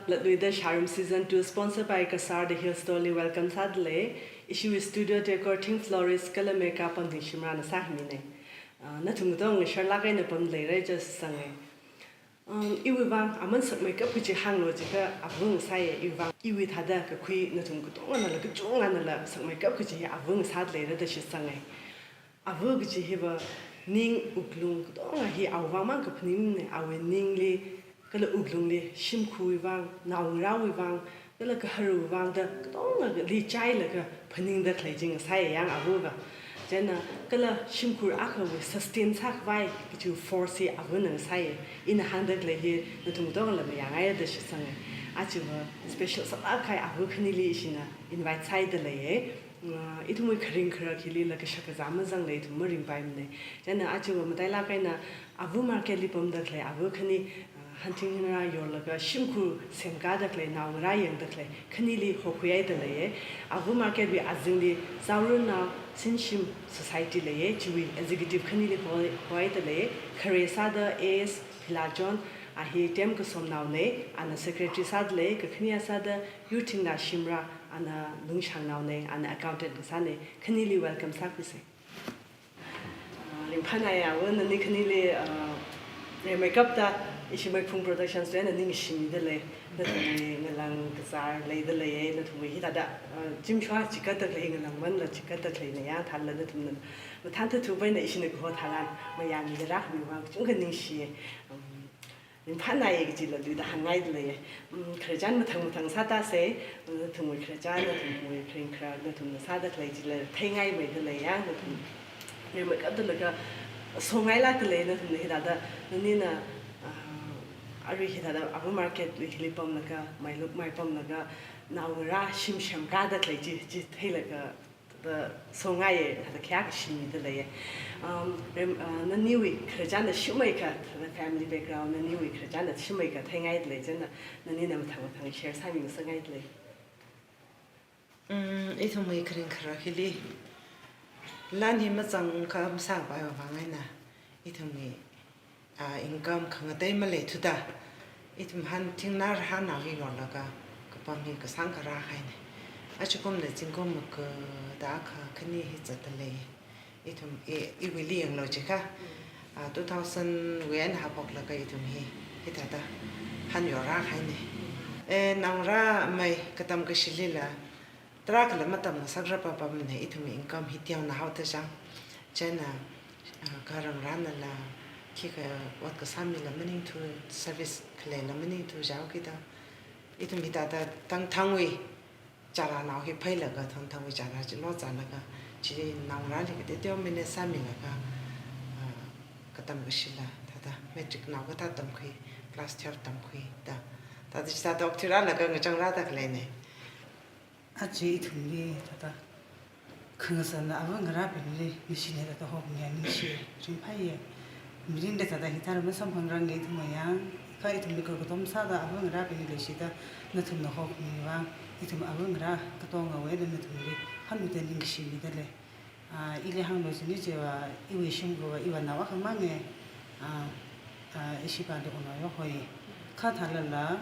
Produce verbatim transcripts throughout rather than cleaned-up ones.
Latluida Shārum Season two, sponsored by Kasar The Hill Store li welcome sādalei. Ishiwui studio decor, theme florist kala makeup pamting Shimrana sāminei. Ah, nathum katonga ngasharlāk eina pamleira chi sangei. Um, iwui vang aman sakmeikap kaji hānglo jiakha ava ngasāya, iwui vang iwui thāda kakhui nathum katonganala kachungkhanala sakmeikap kaji ava ngasāleira da shitsangei. Ava kaji hiva ning wuklung katonga hi awui vang mang kaphaningnei, awui ningli kala wuklungli shimkhurwui vang, naongarāwui vang, kala kaharawui vang da katongali chailaga phaningda khalei chi ngasāya yang avava. Chieina kala shimkhur akhawui sustain sākhavai kaji force hi avana ngasāya. Ina hāngda khalei hi nathum katongala mayāngai da shitsangei. Ajava special sālāk kahai ava khanili ishina invite sāda leiya. Ah, ithumwui kharing kharak hilila kashak kazā mazanglei, ithum maringpaimanei. Chieina ajava matailāk eina ava market li pamda khalei ava khani, ah, hanthing hanra yorlaga shimkhur semkāda khalei, naongarā yangda khalei khanili hokhuida leiya. Ava market wui azingli Zaorunao Sinshim Society leiya, chiwui executive khanili ho-, hoida leiya. Khare sāda A S Philachon, a hi TEM kasomnaonei, ana secretary sādalei, kakhane sāda Yurthingna Shimrah, ana Lungshangnaonei, ana accountant kasānei, khanili welcome sākhuisei. Ah, ringphānāya ava, nani khanili, ah, rimeikapta ishi Meiphung Productions wui eina ningshimida lei. Nathumwui ngalang kazār leida leiya, nathumwui hithāda, ah, zimiksho chigatda khalei, ngalāngmanla chigatda khalei naya, thālala nathumna mathān thathu paina ishina kaho tharan mayāmida rākhamiwui vang kachungkha ningshiya. Um, ringphānāya kajila luida hāngngaida leiya. Um, khararchan mathang mathang sātasei, nathumwui khararchan, nathumwui kharing kharak, nathumna sāda khalei chila theingaimeida leiya, nathum rimeikapta laga songailākda lei, nathumna hithāda, nanina, ah, arui hithāda ava market hili pamlaga, mailuk maipamlaga, naongarā shim semkāda khalei chi, chi theilaga, da songaiya, thāda kayākha shimida leiya. Um, rem-, ah, naniwui khararchanna shumaikha, thāda family background, naniwui khararchanna shumaikha theingaida lei, chieina nanina mathang mathang share sāmi ngasakngaida lei. Mm, ithumwui kharing kharak hili lan hi mazangkha masāpaiwui vang eina ithumwui, ah, income khangatei maleithuda, ithum hanthing hanra hanao hi yorlaga kapam hi kasāngkha rākahainei. Ajakumna zingkum maga da akha khani hi zatda lei. Ithum, i, iwuili yanglo jiakha, ah, two thousand wui eina haophoklaga ithum hi, hithāda han yorrākahainei. Eh, naongarā mei katam kashilila tarākhala matamngasakra papamnei, ithumwui income hi teonao haoda chang. Chieina, ah, kharangrānala, khikha ot kasāmila maningthu, service khaleila maningthu jihaokida, ithum hithāda thangthangwui chara nao hi phailaga, thangthangwui chara chi lozālaga, chi naongarāli kateoteo manage sāmilaga, ah, katam kashila, thāda matric nao kathā tamkhui, class twelve tamkhui da, thāda chithāda okthuirālaga ngachangrāda khaleinei. Aja ithumli thāda khangasan avangarābingli ningshina, thāda hokngai ningshi, ringphāya. Mirinli thāda hithāda masamphangrange ithum mayang, kha ithumli kakatom sāda avangarābingli shida, nathumna hokmiwui vang ithum avangarā katongawui eina nathumli hanluda ningshimida lei. Ah, ili hānglo jini chiva, iwui shimkhurva iva nao akha mange, ah, ah, ishi pāli unao yohoi. Kha thālala,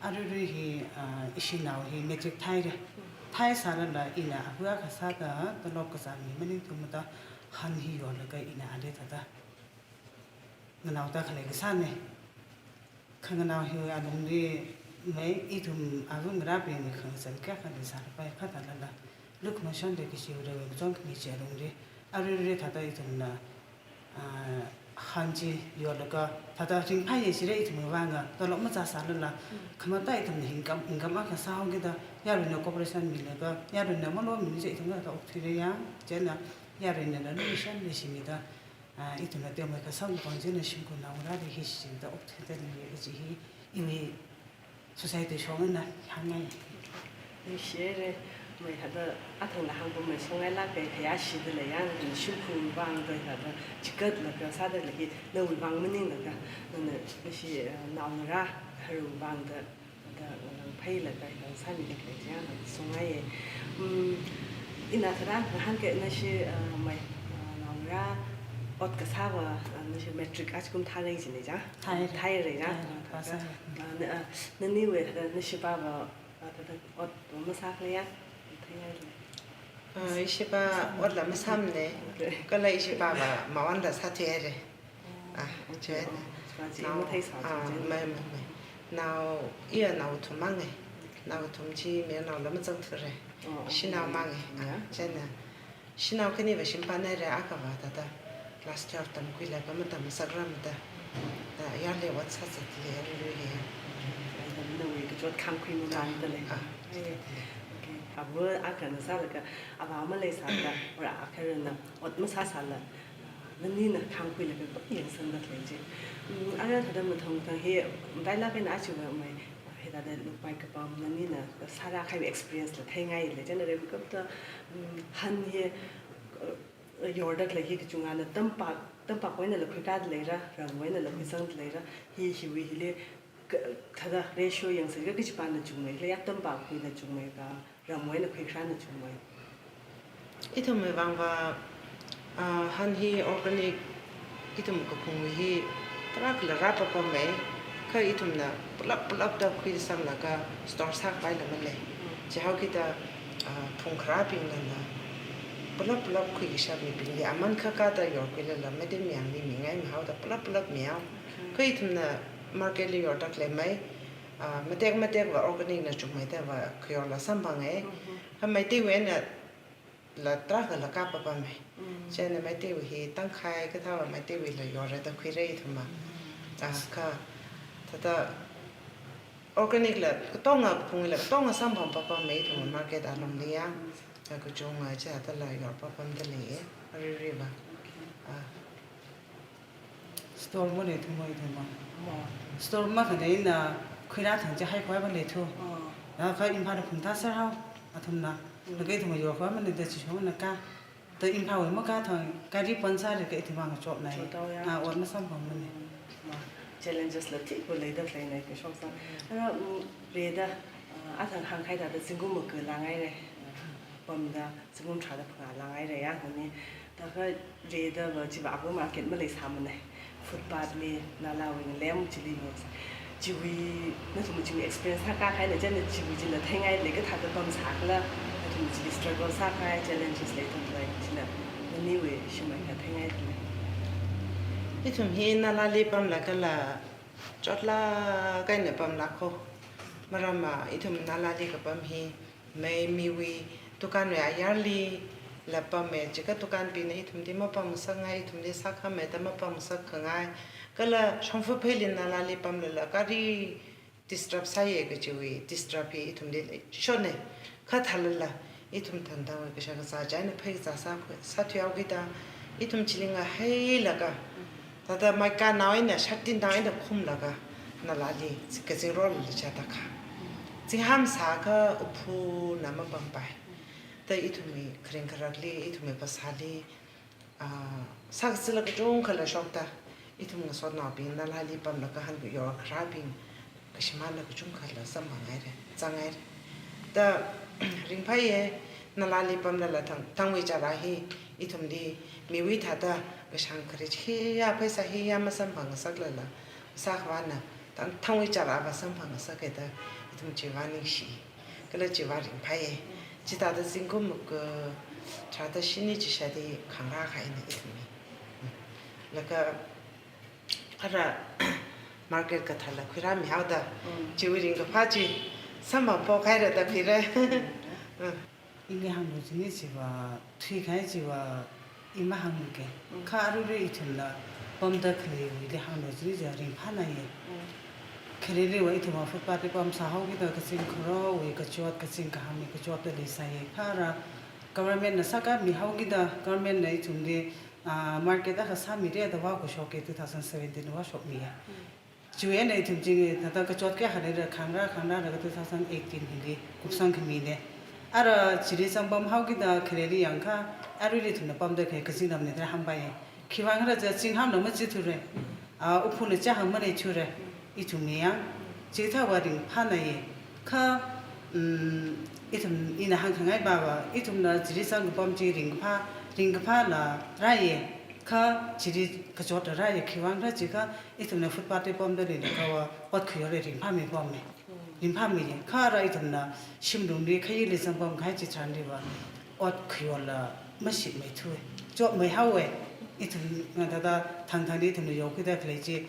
aruirui hi, ah, ishi nao hi matric thāhaire. Thāhai sālala ina ava akha sāda, tolop kazang hi maningthumada, han hi yorlaga ina ali thāda nganaoda khalei kasānei. Kha nganao hiwui alungli mei, ithum avangarābingwui khangasan kayākha leisālapai, kha thālala lukhamashan de kashi ure wui kachon khami chi alungli, aruirui thāda ithumna, ah, han chi yorlaga, thāda ringphāya jire ithumwui vanga, tolop mazāsālala, khamata ithumna income, income akha sāhaokida, yaruina cooperation milaga, yaruina malomini chi ithum kathāda okthuira ya, chieina yaruinala ningshan leishimida, ah, ithumna teomeikha sākapam china shimkhur naongarāli hi shichinda okthuida leiya kaji hi, iwui society shongna hāngngai. Ningshire, mei thāda athangna hāngpam mei songailāka, khayāshida lei yang, shimkhurwui vangda thāda chigatlaga sāda lei hi, nawui vang maninglaga, nana nashi, eh, naongarā kharawui vangda, da ngalang phailaga, da sāmida khalei chi yang songaiya. Hmm, ina thāda ngahānka nashi, eh, mei, eh, naongarā Ot kasāva, ah, nashi matric achkum thāra jina ja? Thāra. Thāra ja? Thāra, Ah, pass thāra. Thāra. Ah, na, ah, naniwui thāda nashi pāva, ah, thāda ot masākhala ya? Thāra. Ah, ishi pā otla masāmana. Okay. Kala ishi pāva mawanla sāthuihaira. Ah, okay. Chieina. Oh, chieina Nao, matheisā ah, chieina. Mai, mai, mai. Nao, iya nao thum manga. Nao thum chi mayarnaola mazangthura. Oh, okay. Shanao manga. Ah, Yeah. Chieina. Shanao khaniva shimpānhaira, akhava thāda class twelve tamkhuilaga matamngasakra mada. Ah, yarli ot sāzatli, yarli ya. Nawui kachot khangkhui mamānda lei. Ah, Okay. Ava akha na sālaga, ava maleisāda, or akha rana ot masāsāla, nanina khangkhuilaga kap yangsangda lei chi. Mm, ara thāda mathang mathang hi, matailāk eina achiva mai, hithāda lukpai kapam nanina sārākahai experience la theingailei, chieina rai kapta, mm, han hi, uh, yorda khalei hi kachungana tampak, tampak wui einala khuikada leira, ramwui einala khuisangda leira, hi, hiwui hili, ka, thāda ratio yangsa ka kachipāna chungmei, kala ya tampakhuina chungmei ka, ramwui eina khuikharāna chungmei. Ithumwui vangva, ah, han hi organic, ithum kaphungwui hi tarākhala rāpapamei, kha ithumna pulap pulapda khuisanglaga store sākapaila malei. Mm. Chihaokida, ah, phung kharābingnala pulap pulap khuikashap mibingli aman khakada yorkhuilala mati miyangli mingai mahaoda pulap pulap mihao. Okay. Kha ithumna market li yorda khalei mei, ah, matek matekva organic na chungmeida va khayorla samphanga. Mhm. Kha Meiteiwui einala tarākhala kapapamei. Mm. Chieina Meiteiwui hi tangkhai kathāva Meiteiwuila yorda khuira ithumva. Mm. Ah, kha thāda organic la katonga, kaphungwuila katonga samphang papamei ithumva market alungli ya. Mm. Ah, kachunga chithādala yorpapamda lei, aruiruiva. Okay. Ah. Store maleithu, maleithu ma. Oh. Store makhalei eina khuirā thang chi haikhavai maleithu. Oh. Laga Imphalli phungtā sārhao, athumna. Mm. Laga ithum yorkhavai maleida chishongnaka. Da Imphalwui makā thang, gari pon sālaga ithum ngachopnai. Chotao ya. Ah, ot masamphangmana. Mm. Ma, challenges la thikpo leida leinai kashok sā. Ara, mm, rida, ah, athang hāngkahai thāda zingkum maga lāngaira. Pamda zingkum tharāda phangā lāngaira ya, nani. Thākha rida va chiva ava market maleisāmana. Footpath li, nalāwui ngalem chili maleisā. Chiwui, nathum chiwui experience hāngkākahaina, chieina chiwui chila theingailei kathāda pamsākhala, nathum chili struggle sākahai challenges leithumlei, chila naniwui shimān katheingailei. Ithum hi nalāli pamlagala chotlāk eina pamlāk haowa. Maramva ithum nalāli kapam hi, mei miwui dukanwui ayarlila pamma, chika dukanbingna ithumli mapamngasakngai, ithumli sākhamei da mapamngasakkhangai. Kala shongfa pheili nalāli pamlala gari disturb sāya kajiwui disturb hi ithumli leishona. Kha thālala ithum thangthangwui kashak kazā chieina phei kazā sā, sāthuihaokida ithum chili ngahailaga, thāda maikānao eina shātinthang eina khumlaga nalāli kazingroli chāda kha. Zingham sākha uphuna mapampai. Da ithumwui kharing kharakli, ithumwui phasāli, ah, sākazila kachungkhala shokta, ithum ngasotnaobing nalāli pamlaga hangu yorkharābing kashimānla kachungkhala samphangngaira, zangngaira. Da ringphāya, nalāli pamlala thang, thangwui chara hi, ithumli miwui thāda kashāng kharei chiya, pheisā hiya masamphangngasaklala, sākhavāna, thang, thangwui charava samphangngasaka da, ithum chiva ningshi. Kala chiva ringphāya. Chithāda zingkum maga tharāda shini chishāda khangrākahaina ithumwui. Laga ara market kathāla khuirāmihaoda. Mm. Chiwui ringkaphā chi samphangphok haira da khuira. Mm. Mm. Ili hānglu chili chiva, thuikahai chiva, i mahāngluke. Mm. Kha aruirui ithumla pamda khaleiwuili hānglu chili chiva ringphānaiya. Mm. Khareliva ithumva footpath li pamsāhaokida kazing kharowui kachot, kazing kahāngwui kachotla leisāya. Kha ara government na sākāmihaokida, government na ithumli, ah, market akha sāmira da vākashoka, two thousand seventeen vāshokmiya. Mm. Chiwui eina ithum chi thāda kachot kayākha leira khangrā, khangrālaga two thousand eighteen hili kupsang khamina. Ara chili zangpamhaokida khareli yangakha, aruili ithumna pamda khalei kazingramna da hāngpaiya. Khiwuivang khala chiakha zinghamla machithura. Ah, uphuna chihān maleithura. Ithumwui yang. Chithāva ringphānaiya. Kha, mm, ithum ina hāngkhangai pava, ithumna chili zangkapam chi ringkaphā, ringkaphāla rāya. Kha chili kachot rāra ya khiwuivang khala jiakha ithumna footpath li pamda leilakha va ot khayorli ringphāmi pammi. Ringphāmi kha ara ithumna shimlungli khayili zangpam kahai chitharanli va ot khayorla mashitmeithu. Chotmeihaowa. Ithumna thāda thangthangli ithumna yokida khalei chi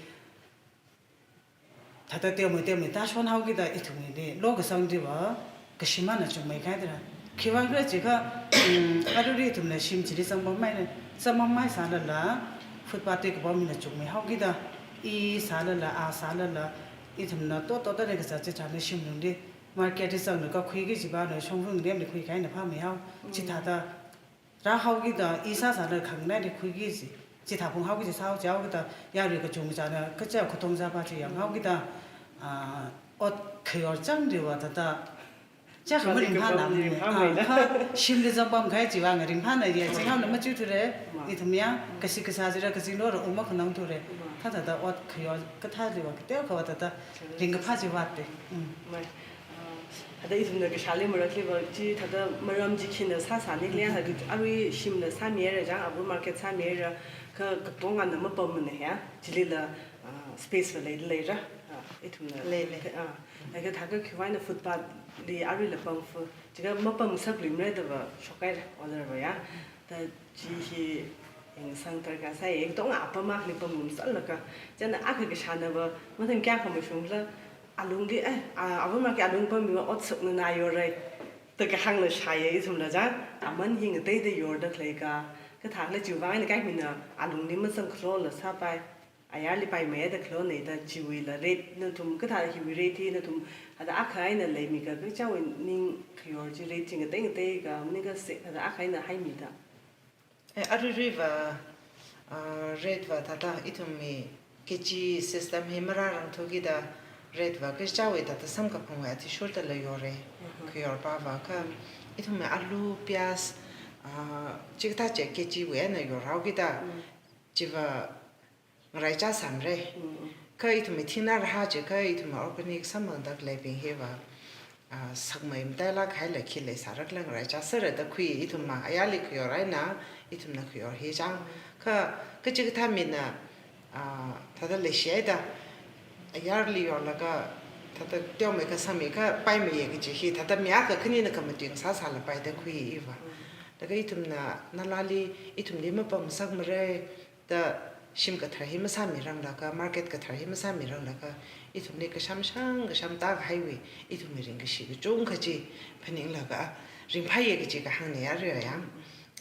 thāda teomei teomei tāshonhaokida ithumli lokasangli va kashim eina chungmeikahai dara. Khiwuivang khala jiakha, mm, aruirui ithumna shim chili zangpammeina, zangpammei sālala, footpath li kapam mina chungmeihaokida, i sālala, a sālala, ithumna totoda leikasā chitharanli shimlungli, market li zanglaga khuiki kajiva na shongfa ngalem li khuikahai eina phāmeihao, chithāda rāhaokida, i sāsālala khanganai li khuiki kaji, chithā phunghaoki kaji sāhao jihaokida, yarui kachungkhana kaja khathong zāpa chi yanghaokida, ah, ot khayor changli va thāda, chakha maringphāna, ringphāmei. Ah, kha shimli zangpam kahai chiva ngaringphāna ya, chihao na machuthura, ithum ya, kashi kasā chila, kashi nora uma khanang thura, kha thāda ot khayor kathāli va, kateokha va thāda, ringkaphā chi vāta. Mm. Mai. Ah, thāda ithumna kashāli marakli va, chi thāda maram chi khina sāsāni khala, thāda arui shimla sāmihaira chang, Abu market sāmihaira, kha katongana mapammana ya, chilila, ah, space va leida leira, ah, ithumna. Lei, lei. Ah, laga thākha khiwuivang eina footpath li aruila pamfa, jiakha mapamngasak luimara da va shokhaira, order va ya. Da chi hi eng sang darkar sāya, eng tong apam akhali pamngasaklaga. Chieina akha kashāna va, mathang kayākha mashungla, alungli, eh, a, Abu market alung pammi va ot sākna na yorra da kahāngla shāya ithumla chang, aman hi ngateida yorda khaleika, kathākhala chiwuivang eina kaikha mina alungli mazangkhalola sāpai, ayarli paimeiya da khalona da chiwuila rate nathum kathā hiwui rate hi nathum thāda akha eina leimikha, kachichāwui ning khayor chi rate chi ngatei ngateikha, maningkha se thāda akha eina haimida. Eh, aruirui va, ah, rate va thāda ithumwui K G system hi marārangthukida rate va kachichāwui thāda samkaphangwui athishurdala yorra. Mhm. Khayorpa va kha ithumwui alu, piyaz, ah, chikathā chi K G wui eina yorhaokida, mm, chiva ngaraichā sāmara. Mm. Kha ithumwui thingnā rahā jiakha ithumwui organic samphangda khaleibing hiva, ah, sakmei matailāk kahaila khi leisārakhala ngaraichā sāra da khui ithum ma ayarli khayor eina ithumna khayor hi chang. Kha kachikathā mina, ah, thāda leishihaida ayarli yorlaga thāda teomei kasangmi kha paimeiya kaji hi thāda mi akha khanina khamatui ngasāsālapai da khui iva. Laga ithumna nalāli ithumli mapamngasakmara da shim kathar hi masāmiranglaga, market kathar hi masāmiranglaga, ithumli kasham shang, kasham tākahaiwui, ithumwui ringkashi kachungkha chi phaninglaga, ringphāya kaji kahāngna ya ri ya.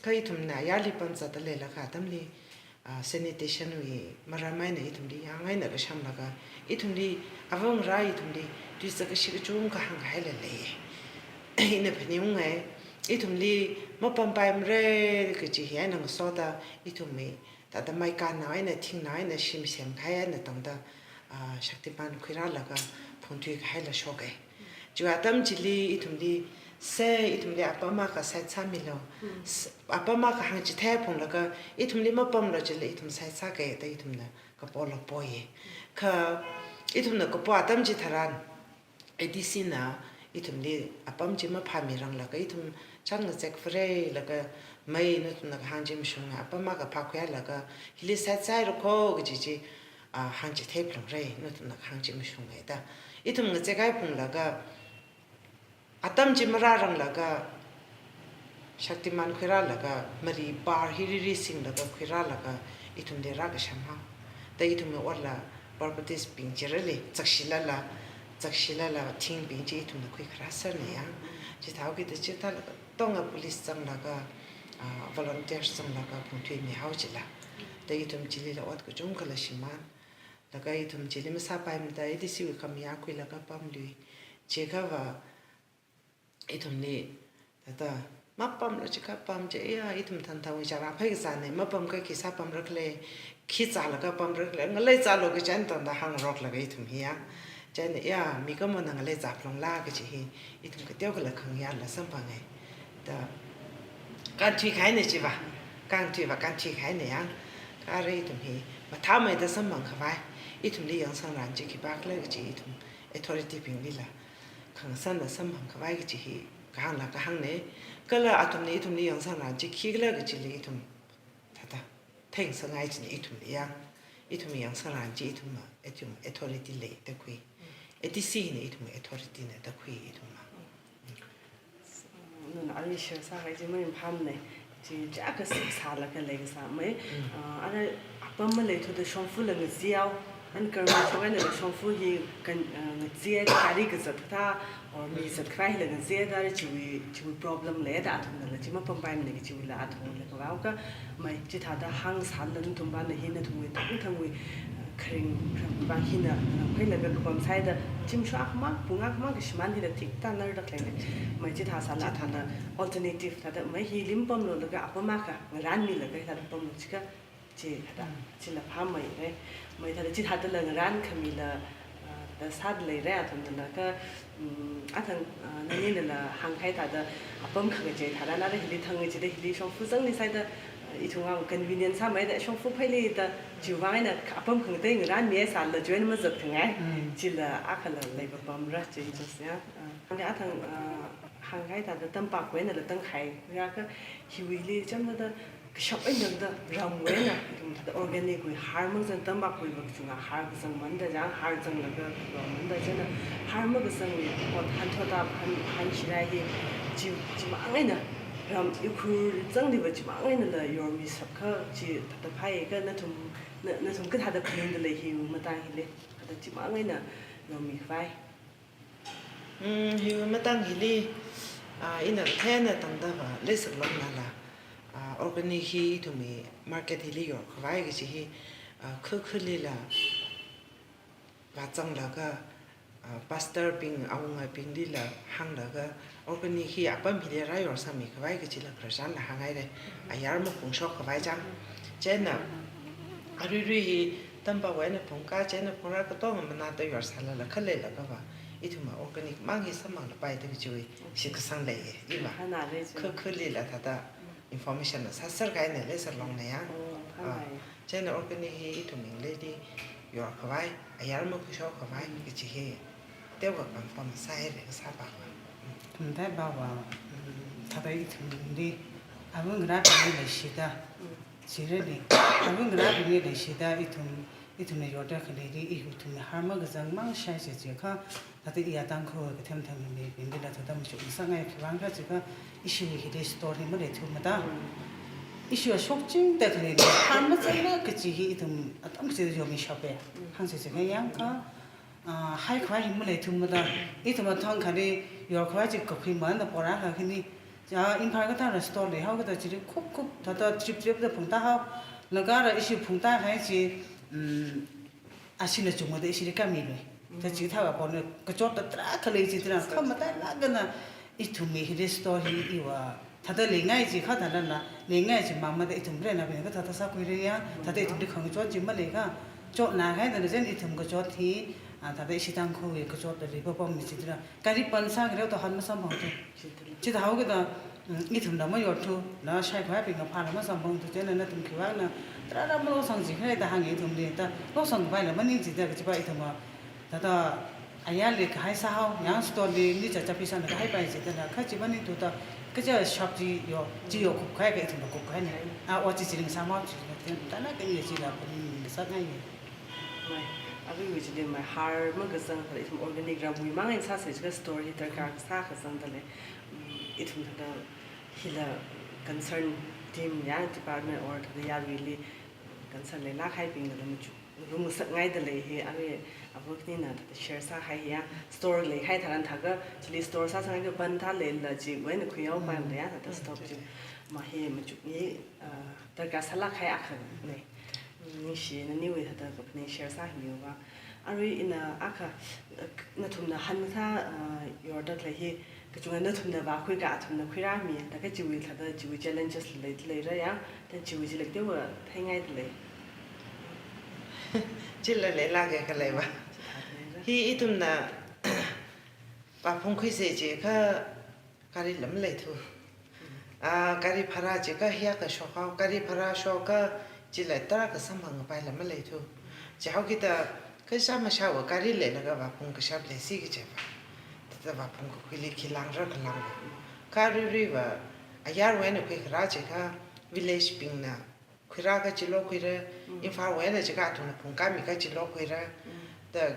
Kha ithumna ayarli pamzatda leilakha atamli, ah, sanitation wui maram eina ithumli yāng eina kashamlaga, ithumli avāngarā ithumli tuizat kashi kachungkha hāngkahaila leiya. Ina phaningunga, ithumli mapampaimara kaji hi eina ngasoda, ithumwui thāda maikanao eina thingnao eina shim semkahai eina tangda, ah, Shaktiman khuirālaga phungthuikahaila shoka. Chiwui atam chili ithumli, se ithumli apam akha site sāmilu. Mm. S-, apam akha hāngchithei phunglaga, ithumli mapamlu chili ithum site sāka da ithumna kapola poya. Kha ithumna kapo atam chitharan, A D C na ithumli apam chi maphāmiranglaga ithum chān ngazek phāra laga mei nathumna kahāng chi mashunga, apam akha phākhuilaga hili site sāhaira kho kaji chi, ah, hāngchithei phalungra, nathumna kahāng chi mashunga da. Ithum ngazekhai phunglaga atam chi marāranglaga, Shaktiman khuirālaga, mari par hi riri singlaga khuirālaga, ithumli rākashamhao. Da ithumwui otla, properties bing chirali, zakshilala, zakshilala, thingbing chi ithumna khuikharā sārna ya. Chithāhaokida chithālaga, tonga police zanglaga, ah, volunteers zanglaga, phungthuimihao chila. Da ithum chilila ot kachungkhala shimān. Laga ithum chili masāpaimada, A D C wui khamayā khuilaga pamlui. Chiakhava, ithumli, thāda, mapamlu jiakha pam chi, iya, ithum thangthangwui chara phai kazāna, mapamkha khi sāpamrakhala, khi zālaga pamrakhala, ngalei zālu kaji eina tangda hāngroklaga ithum hi ya. Chieina, iya, mikumona ngalei zāphalungla kaji hi, ithum kateokhala khangayāla samphanga. Da, kānthuikahaina chiva, kānthuiva, kānthuikahaina ya. Kha arui ithum hi, mathāmeida samphangkhavai, ithumli yangsangrān chi khipākhala kaji ithum, authority binglila khangasanla samphangkhavai kaji hi kahāngla kahāngna. Kala athumna ithumli yangsangrān chi khikhala kajili ithum thāda theingasakngai china ithumli yang. Ithum yangsangran chi ithum, ithum authority lei da khui. A D C na ithum authority na da khui ithum. Nana arui share sākahai chi maringphāmana. Chi chiyākha sālaga leikasā mai. Ah, ara apam maleithuda shongfala ngazeihao. An karma shokahaina la shongfa hi kan, ah, ngazei gari kazat kathā, or mi zat khavai hila ngazei da, chiwui, chiwui problem leida athumnala chi mapampaimana kachiwuila athumla kavao ka mai chithāda hāngsālala nathum vāna hi nathumwui tangthangwui, ah, kharing kharing vang hina nangkhailaga kapam sāhaida chim shwa khamang, pung akhamang kashimān hila thik tanarda khaleina. Mai chithā sāla athumna alternative thāda mai hili mapamlolaga apam akha ngaranmilaga hithāda pamlu chikha chi thāda, chila phāmei re. Mai thāda chithādala ngarankhami la, ah, da sāda leira athumnala ka, mm, athang, ah, naninala hāngkahai thāda apam khangachei tharan ara hili thang chida hili shongfa zangli sāhaida, ah, ithumwui convenience sāmeida shongfa phaili da chiwui vang eina apam khangatei ngaranmi sālala join mazat khangai. Chila akhala leipapamra chi just ya. Ah, ani athang, ah, hāngkahai thāda tampakwui einala tangkhai ya ka hiwuili chāmda kashap eina da ramwui eina, ithum thāda organic wui har makazang tampakwui vak chunga har kazang manda jang har zanglaga kazang manda china har makazangwui pot hanthot ap han, han shirai hi chi, chimang eina ram ikhur zangli va chimang einala yormi sāpkha chi thāda phāya ka nathum, na, nathum kathāda phaningda lei hiwui matang hili. Thāda chimang eina yormi khavai. Mm, hiwui matang hili, ah, ina kathāna tangda va leisak longnala, ah, organic hi ithumwui market hili yor khavai kachi hi, ah, khakhali la vāzanglaga, ah, pastor bing, awungabinglila hānglaga, organic hi apam hili rāyorsangmi khavai kachila khararchanla hānghaira. Ayar maphungshok khavai chang. China, aruirui hi tampakwui eina phungka, china phungra katonga manada yorsālala khaleilaga va ithumna organic mang hi samphanglapai da kachiwui shitkasang leiya, iva. Khanāra chi. Kha, khalila thāda information na sāser kahaina leiser longnaya. Oh, khanāya. Ah, china organic hi ithum Ingleshli yor khavai, ayar maphungshok khavai kachi hi teokha confirm sāhaira kasā pava. Ithum thai pava, mm, thāda ithumli, awui ngarābingli leishida, chirali, awui ngarābingli leishida, ithum, ithumna yorda khaleili, ithumna har makazang mang shai chi chikha, thāda iya Tangkhul kathem thangmi mibinglila thāda machukngasakngai khiwuivang khala chikha, ishiwui hili store hi maleithumada. Ishi shokchingda khaleili, har mazangla kachi hi ithum atam kachida yormishapa. Hāngsi chikha yangkha, ah, haikhavai hi maleithumada, ithum athang khali yorkhavai chi kakhui manda pora kha khani. Ja, Imphal kathāda store leihao kada chili khup khup, thāda trip trip da phungtāhao. Laga ara ishi phungtāhai chi, mm, ashina chungda ishili kami lui. Ta chithāva pona kachot da tarākha lei chi tara, khamatailāk eina ithumwui hili store hi iva thāda leingai chi kha thāda na, leingai chi mangmada ithum Varena bing kathāda sākhuira ya, thāda ithumli khangachot chi maleikha, chotna kahaida na china ithum kachot hi, ah, thāda ishi Tangkhulwui kachotli papammi chi tara, gari pan sākhareo to han masamphangthu. Chithāhao kada, mm, ithumna mayorthu, na shaikhavai bingna phāla masamphangthu, china nathum khiwuivangna tarāra malosang chi khala da hānga ithumli, ta losang khavai la maning chida kachi pa ithumva, thāda ayarli kahai sāhao, yang store li ni cha cha pheisāna kahaipai chida na, kha chi maningthuda, kaja shop chi yo, chi yo kupkahai ka ithumna kupkahaina. Ah, o chi chi ring sāmao chi, thāda na kani chila phaningngasakngai. Mai, aruiwui chili mai, har makazang thāda ithum organic ramwui mang eina sāsa chikha store hi darkar kasā kazangda lei. Mm, ithum thāda hila concern team ya department or thāda yaruili concern leilāk kahaibingla machuk, ngarumngasakngaida lei hi, arui ava khanina thāda share sāhai ya, store leihai tharan thākha, chili store sāsanghai ka ban thā leila chiwui eina khuihaopaimada ya, thāda stop chi. Ma hi machukngai, ah, darkar sālāk kahai akhana. Ningshi, naniwui thāda kaphaning share sāhaiuva. Arui ina akha, nathumna han sā, ah, yorda khalei hi, kachungkha nathumna vākhui ka athumna khuirāmi, ta kachiwui thāda chiwui challenges leida leira ya, ta chiwui chili teokha theingaida lei. Chila leilāka khaleiva. Chithāda leira. Hi ithumna vāphungkhuisa chikha, garila maleithu. Ah, gari bhara chikha hiyākha shokhao, gari bhara shokha chila tarākha samphangpaila maleithu. Chihao kida kashā mashāva gari leilaga vāphung kashap leisi kajiva. Thāda vāphung kakhuili khi langrar khalangva. Kha aruiruiva ayarwui eina khuikharā chikha village bingna khuira kachi lokhuira, Mm. Imphal wui eina jiakha athumna phungkāmi kachi lokhuira. Mm. Da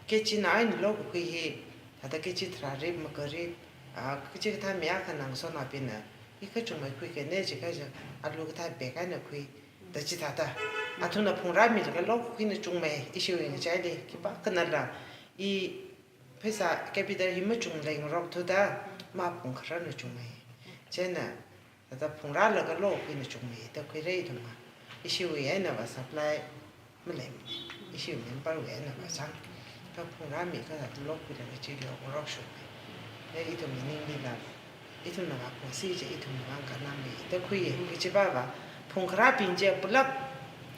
kachina eina lokakhui hi, thāda kachi tharā rip, maka rip, ah, kachikathā mi akha ngasotnaobingna, i kachungmei khuikei ne jiakha ja, alu kathā bag eina khui, da chithāda. Athumna phungrāmilaga lokakhuina chungmei, ishiwui ngachaili, khipākhanala, i pheisā capital hi machunglengngarok thuda, maphungkhararna chungmei. Chieina, thāda phungrālaga lokakhuina chungmei, da khuira ithumva. Ishiwui einava supply malei, ishiwui member wui einava chang. Kha phungrāmi kathāda lokakhuilaga chi lokngarok shokmei. Da ithumwui ninglila, ithumnava phungsi chi ithumwui vang kannamei, da khuiya, kachi pava, phungkharābing chi pulap,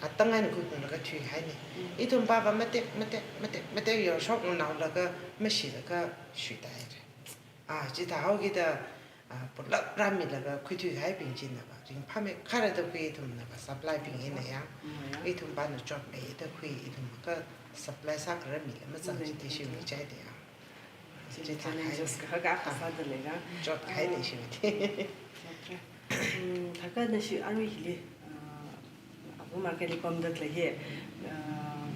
atang eina khuiphunglaga thuihaina. Ithum pava matek, matek, matek, matek yorshoknaolaga, mashilaga shuitāhaira. Ah, chithāhaokida, ah, pulap rāmilaga khuithuihaibing chinava, ringphāmeikharada khui ithumnava, supply bing eina ya. Mm, ya. Ithum pāna chotmei da khui ithum kha supply sākharar mila mazang Mm. chida ishiwui ngachaida ya. Chi Chithā challenges kahaka Ah. kasāda leira. Chothaida Ah. ishiwui. Chotra. Mm, thākha nashi arui hili, ah, Abu market li pamda khalei hi, ah,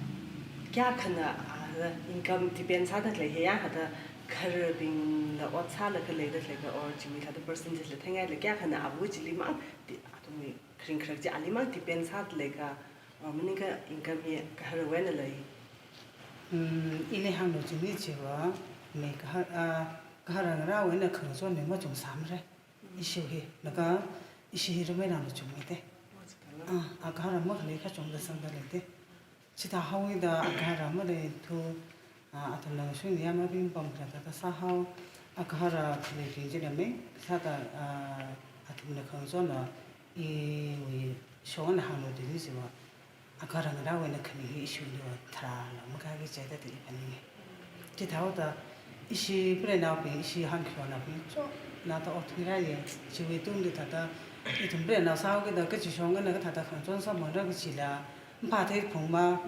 kayākhana, ah, income depend sāda khalei hi ya, hithāda khararbingla ot sālaga leida khalei ka or chiwui thāda percentage la theingaila kayākhana abu chili mang, ti, athumwui kharing kharak chi ali mang depend sāda lei ka, or maningakha income hi kaharawui eina lei. Hmm, ili hānglu chili chiva, mi kahar, ah, kaharangarāwui eina khangachon mi machungsāmara. Ishi hi, laga ishi hi ramei rānglu chungmeida. Ah, agahara makhalei kachungda sangda leida. Chithāhaoda agahara maleithu, ah, athumna ngasui niyam abing pamkharā thāda sāhao, agahara khaleibing chila mi, sāda, ah, athumna khangachonna iwui shongna hānglu dili chiva. Agaharangarāwui eina khami hi ishiwui eina tharāla makakhui chida da i phaninga. Chithāhaoda ishi preinaobing, ishi hankhaonaobing chotna da othui rāya, chiwui tungli thāda ithum preinao sāhaokida kachi shong eina kathāda khangachon sāmara kachila, maphāthei phungma,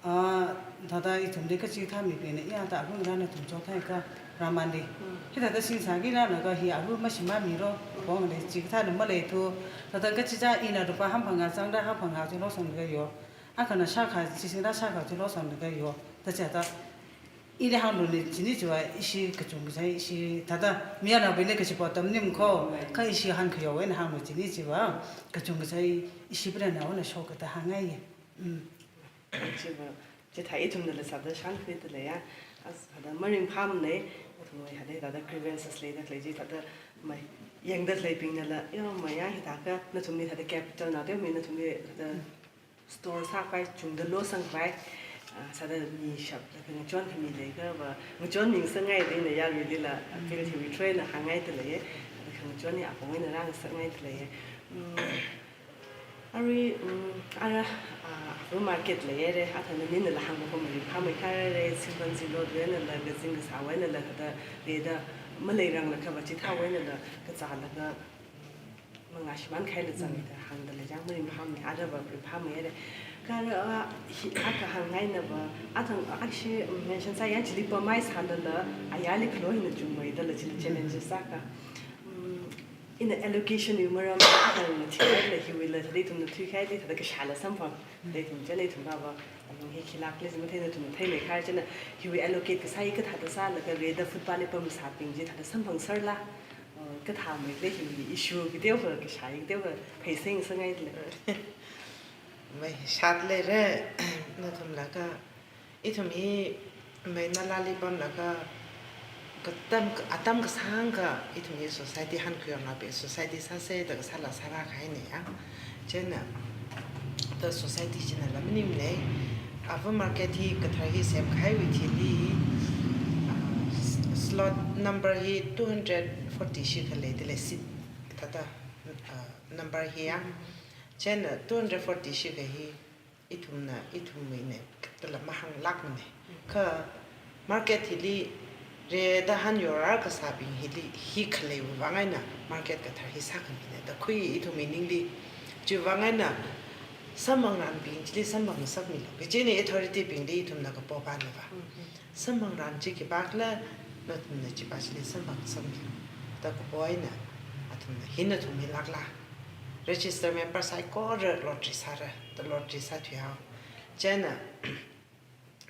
ah, thāda ithumli kachikathā mibingna iya da abu ngarāna athum chothaika, Ramanli. Mm. Hithāda singsa kila laga hi abu mashimāmiro, pong le chikathāna maleithu. Thāda kachichā ina lupā hamphangā changda hamphangā chi loksanglaga yo. Akhana shākha, chi singda shākha chi loksanglaga yo. Da chithāda. Ili hānglu ni chili chiva ishi kachungkha chai ishi thāda. Miyanaobingli kachi po tamnim kho. Kha ishi hankhaowui eina hānglu chili chiva. Kachungkha chai ishi preinaowui eina shoka da hāngngaiya. Mm. Chiva, chithā ithumnala sāda shānkhuida leiya. As, thāda maringphāmana, athumwui thāda, thāda grievances leida khalei chi, thāda mayangda khaleibingnala, yo, maya hithākha, nathumli thāda capital na, teo mi nathumli thāda store sākhavai, chungda losangkhavai, ah, sāda mishap, thāda ngachonkhami leikha va, ngachonmingasakngaida ina yaruilila, appeal hiwui through eina hāngngaida leiya, thāda khangachon hi apong eina rāngasakngaida leiya. Mm, Arui, um, ara, ah, Abu market leihaira, athāda ninala hāngkahai maringphāmeikharara, Simphanjiwui einala, kazing kasāwui einala, thāda, thāda, maleiranglakhava chithāwui einala, kazālaga, mangā shimānkhaila zangda, hāngda lei chang maringphāmei, arava maringphāmeihaira. Kha ara, ah, hi, akha hāngngainava, athang, ah, ashi, um, mention sāya chili pamhaisālala, ayarli kalo hina chungmeidala chili challenges sāka. Um, Ina allocation wui maram athang thikhaila hiwuila thāda ithumna thuikhaili thāda kashāla samphang. Thāda ithum chieina ithum pava alung hi khilākli zimitheina ithumna theimeikhar chieina hiwui allocate kasā hi kathāda sālaga rida footpath li pamsābing chi thāda samphangserla. Uh, kathāmeida hiwui issue kateokha kashā hi kateokha pheisingngasakngaida lei. Mei shat leira, nathumla kha, ithum hi mei nalali pamlaga, katam, atam kasāngkha ithum hi society hankhuiwui eina pe society sāsa da kasāla sāra kahaina ya. Chieina, the society chinala maningmana, Abu market hi kathar hi semkahaiwui thili, ah, s-, slot number hi two hundred forty shikha leida lei seat, thāda, ah, number hi ya. Chieina two hundred forty shikha hi ithumna, ithumwui eina, tala mahānglākmana. Kha market hili, rida hanyorar kasābing hili, hi khaleiwui vang eina market kathar hi sākhamina da khui ithumwui ningli. Chiwui vang eina samphangranbing chili samphangsakmilu. Kachina authority bingli ithumna kapo pānava. Samphangran chi khipākhala, nathumna chiva chili samphangsakmilu. Da kapo eina, athumna hi nathumwui lākla. register member saikora lottery sāra, da lottery sāthuihao. Chieina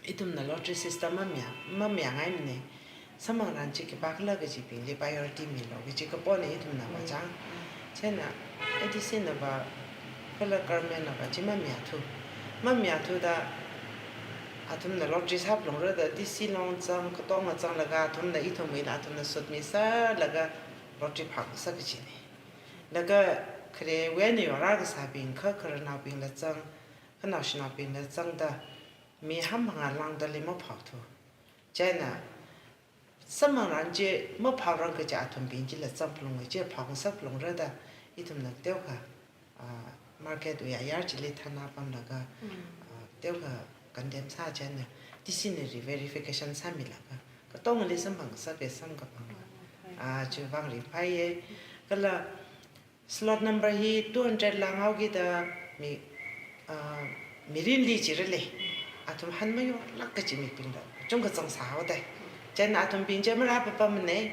ithumna lottery system mamaya, mamayāngaimana. Samphangran chi khipākhala kajibingli priority milu kaji kapona ithumna va chang. Chieina A D C na va kala government na va chi mamayāthu. Mamayāthuda athumna lottery sāphalungra da D C long zang, katonga zanglaga athumna ithumwui eina athumna sutmi sālaga lottery phāngasak kajina. Laga kharewui eina yorra kasābing, kha khararnaobingla zang, khanaoshinaobingla zangda, mi hamphanga lāngda li maphaothu. Chieina samphangran chi maphaorang kaja athumbing chila zangphalunga, chi phaongasak phalungra da ithumna teokha, ah, market wui ayar chili thana pamlaga, ah, teokha condemn sā chieina D C na re-verification sāmilaga katongali samphangsak e samkaphang. Ah, chiwui vang ringphāya. Kala slot number hi two hundred lānghaokida mi, ah, mirinli jirale. Athum han mayorlāk kaji mibingla chungkachang sāhaoda. Chieina athumbing chi marāpapamana.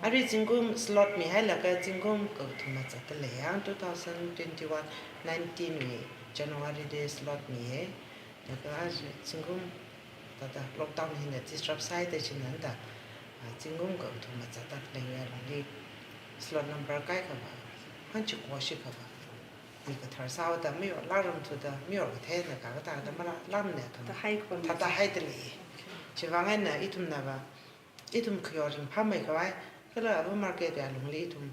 Arui zingkum slot mihailaga zingkum kakathuma zatdalei yang, two thousand twenty-one nineteen wui January li slot miya. Laga aja zingkum thāda lockdown hina disrupt sāhaida chieina da, ah, zingkum kakathuma zatdakhalei alungli slot number kaikhava, hanchiko shikhava mi kathar sāhaoda, mayorlākrumthuda, mayor kathāna kakathāda marālākmana athum. Thāda hai kapam thāda haidalei. Okay. Chiwui vang eina ithumna va, ithum khayor ringphāmeikhavai, kala ava market wui alungli ithum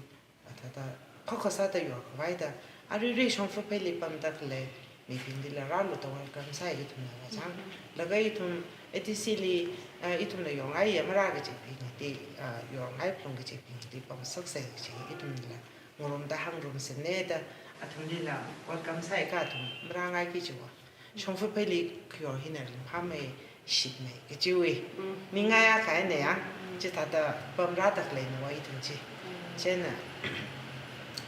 thāda khokha sāda yorkhavaida, aruirui shongfa pheili pamdakhalei mibinglila rālu da welcome sāi ithumna va chang. Laga ithum A D C li, ah, ithumna yorngaiya marā kajibingli, ah, yorngai phalung kajibingli pamngasaksa kaji ithumla ngarumda hāngrumsāna da, athumlila welcome sāi kha athum marāngaiki chiva. Shongfa pheili khayor hina ringphāmei, shitmei kajiwui Mm. ningai akha eina yang, Mm. chithāda pamrādakhaleinava ithum chi. Mm. Chieina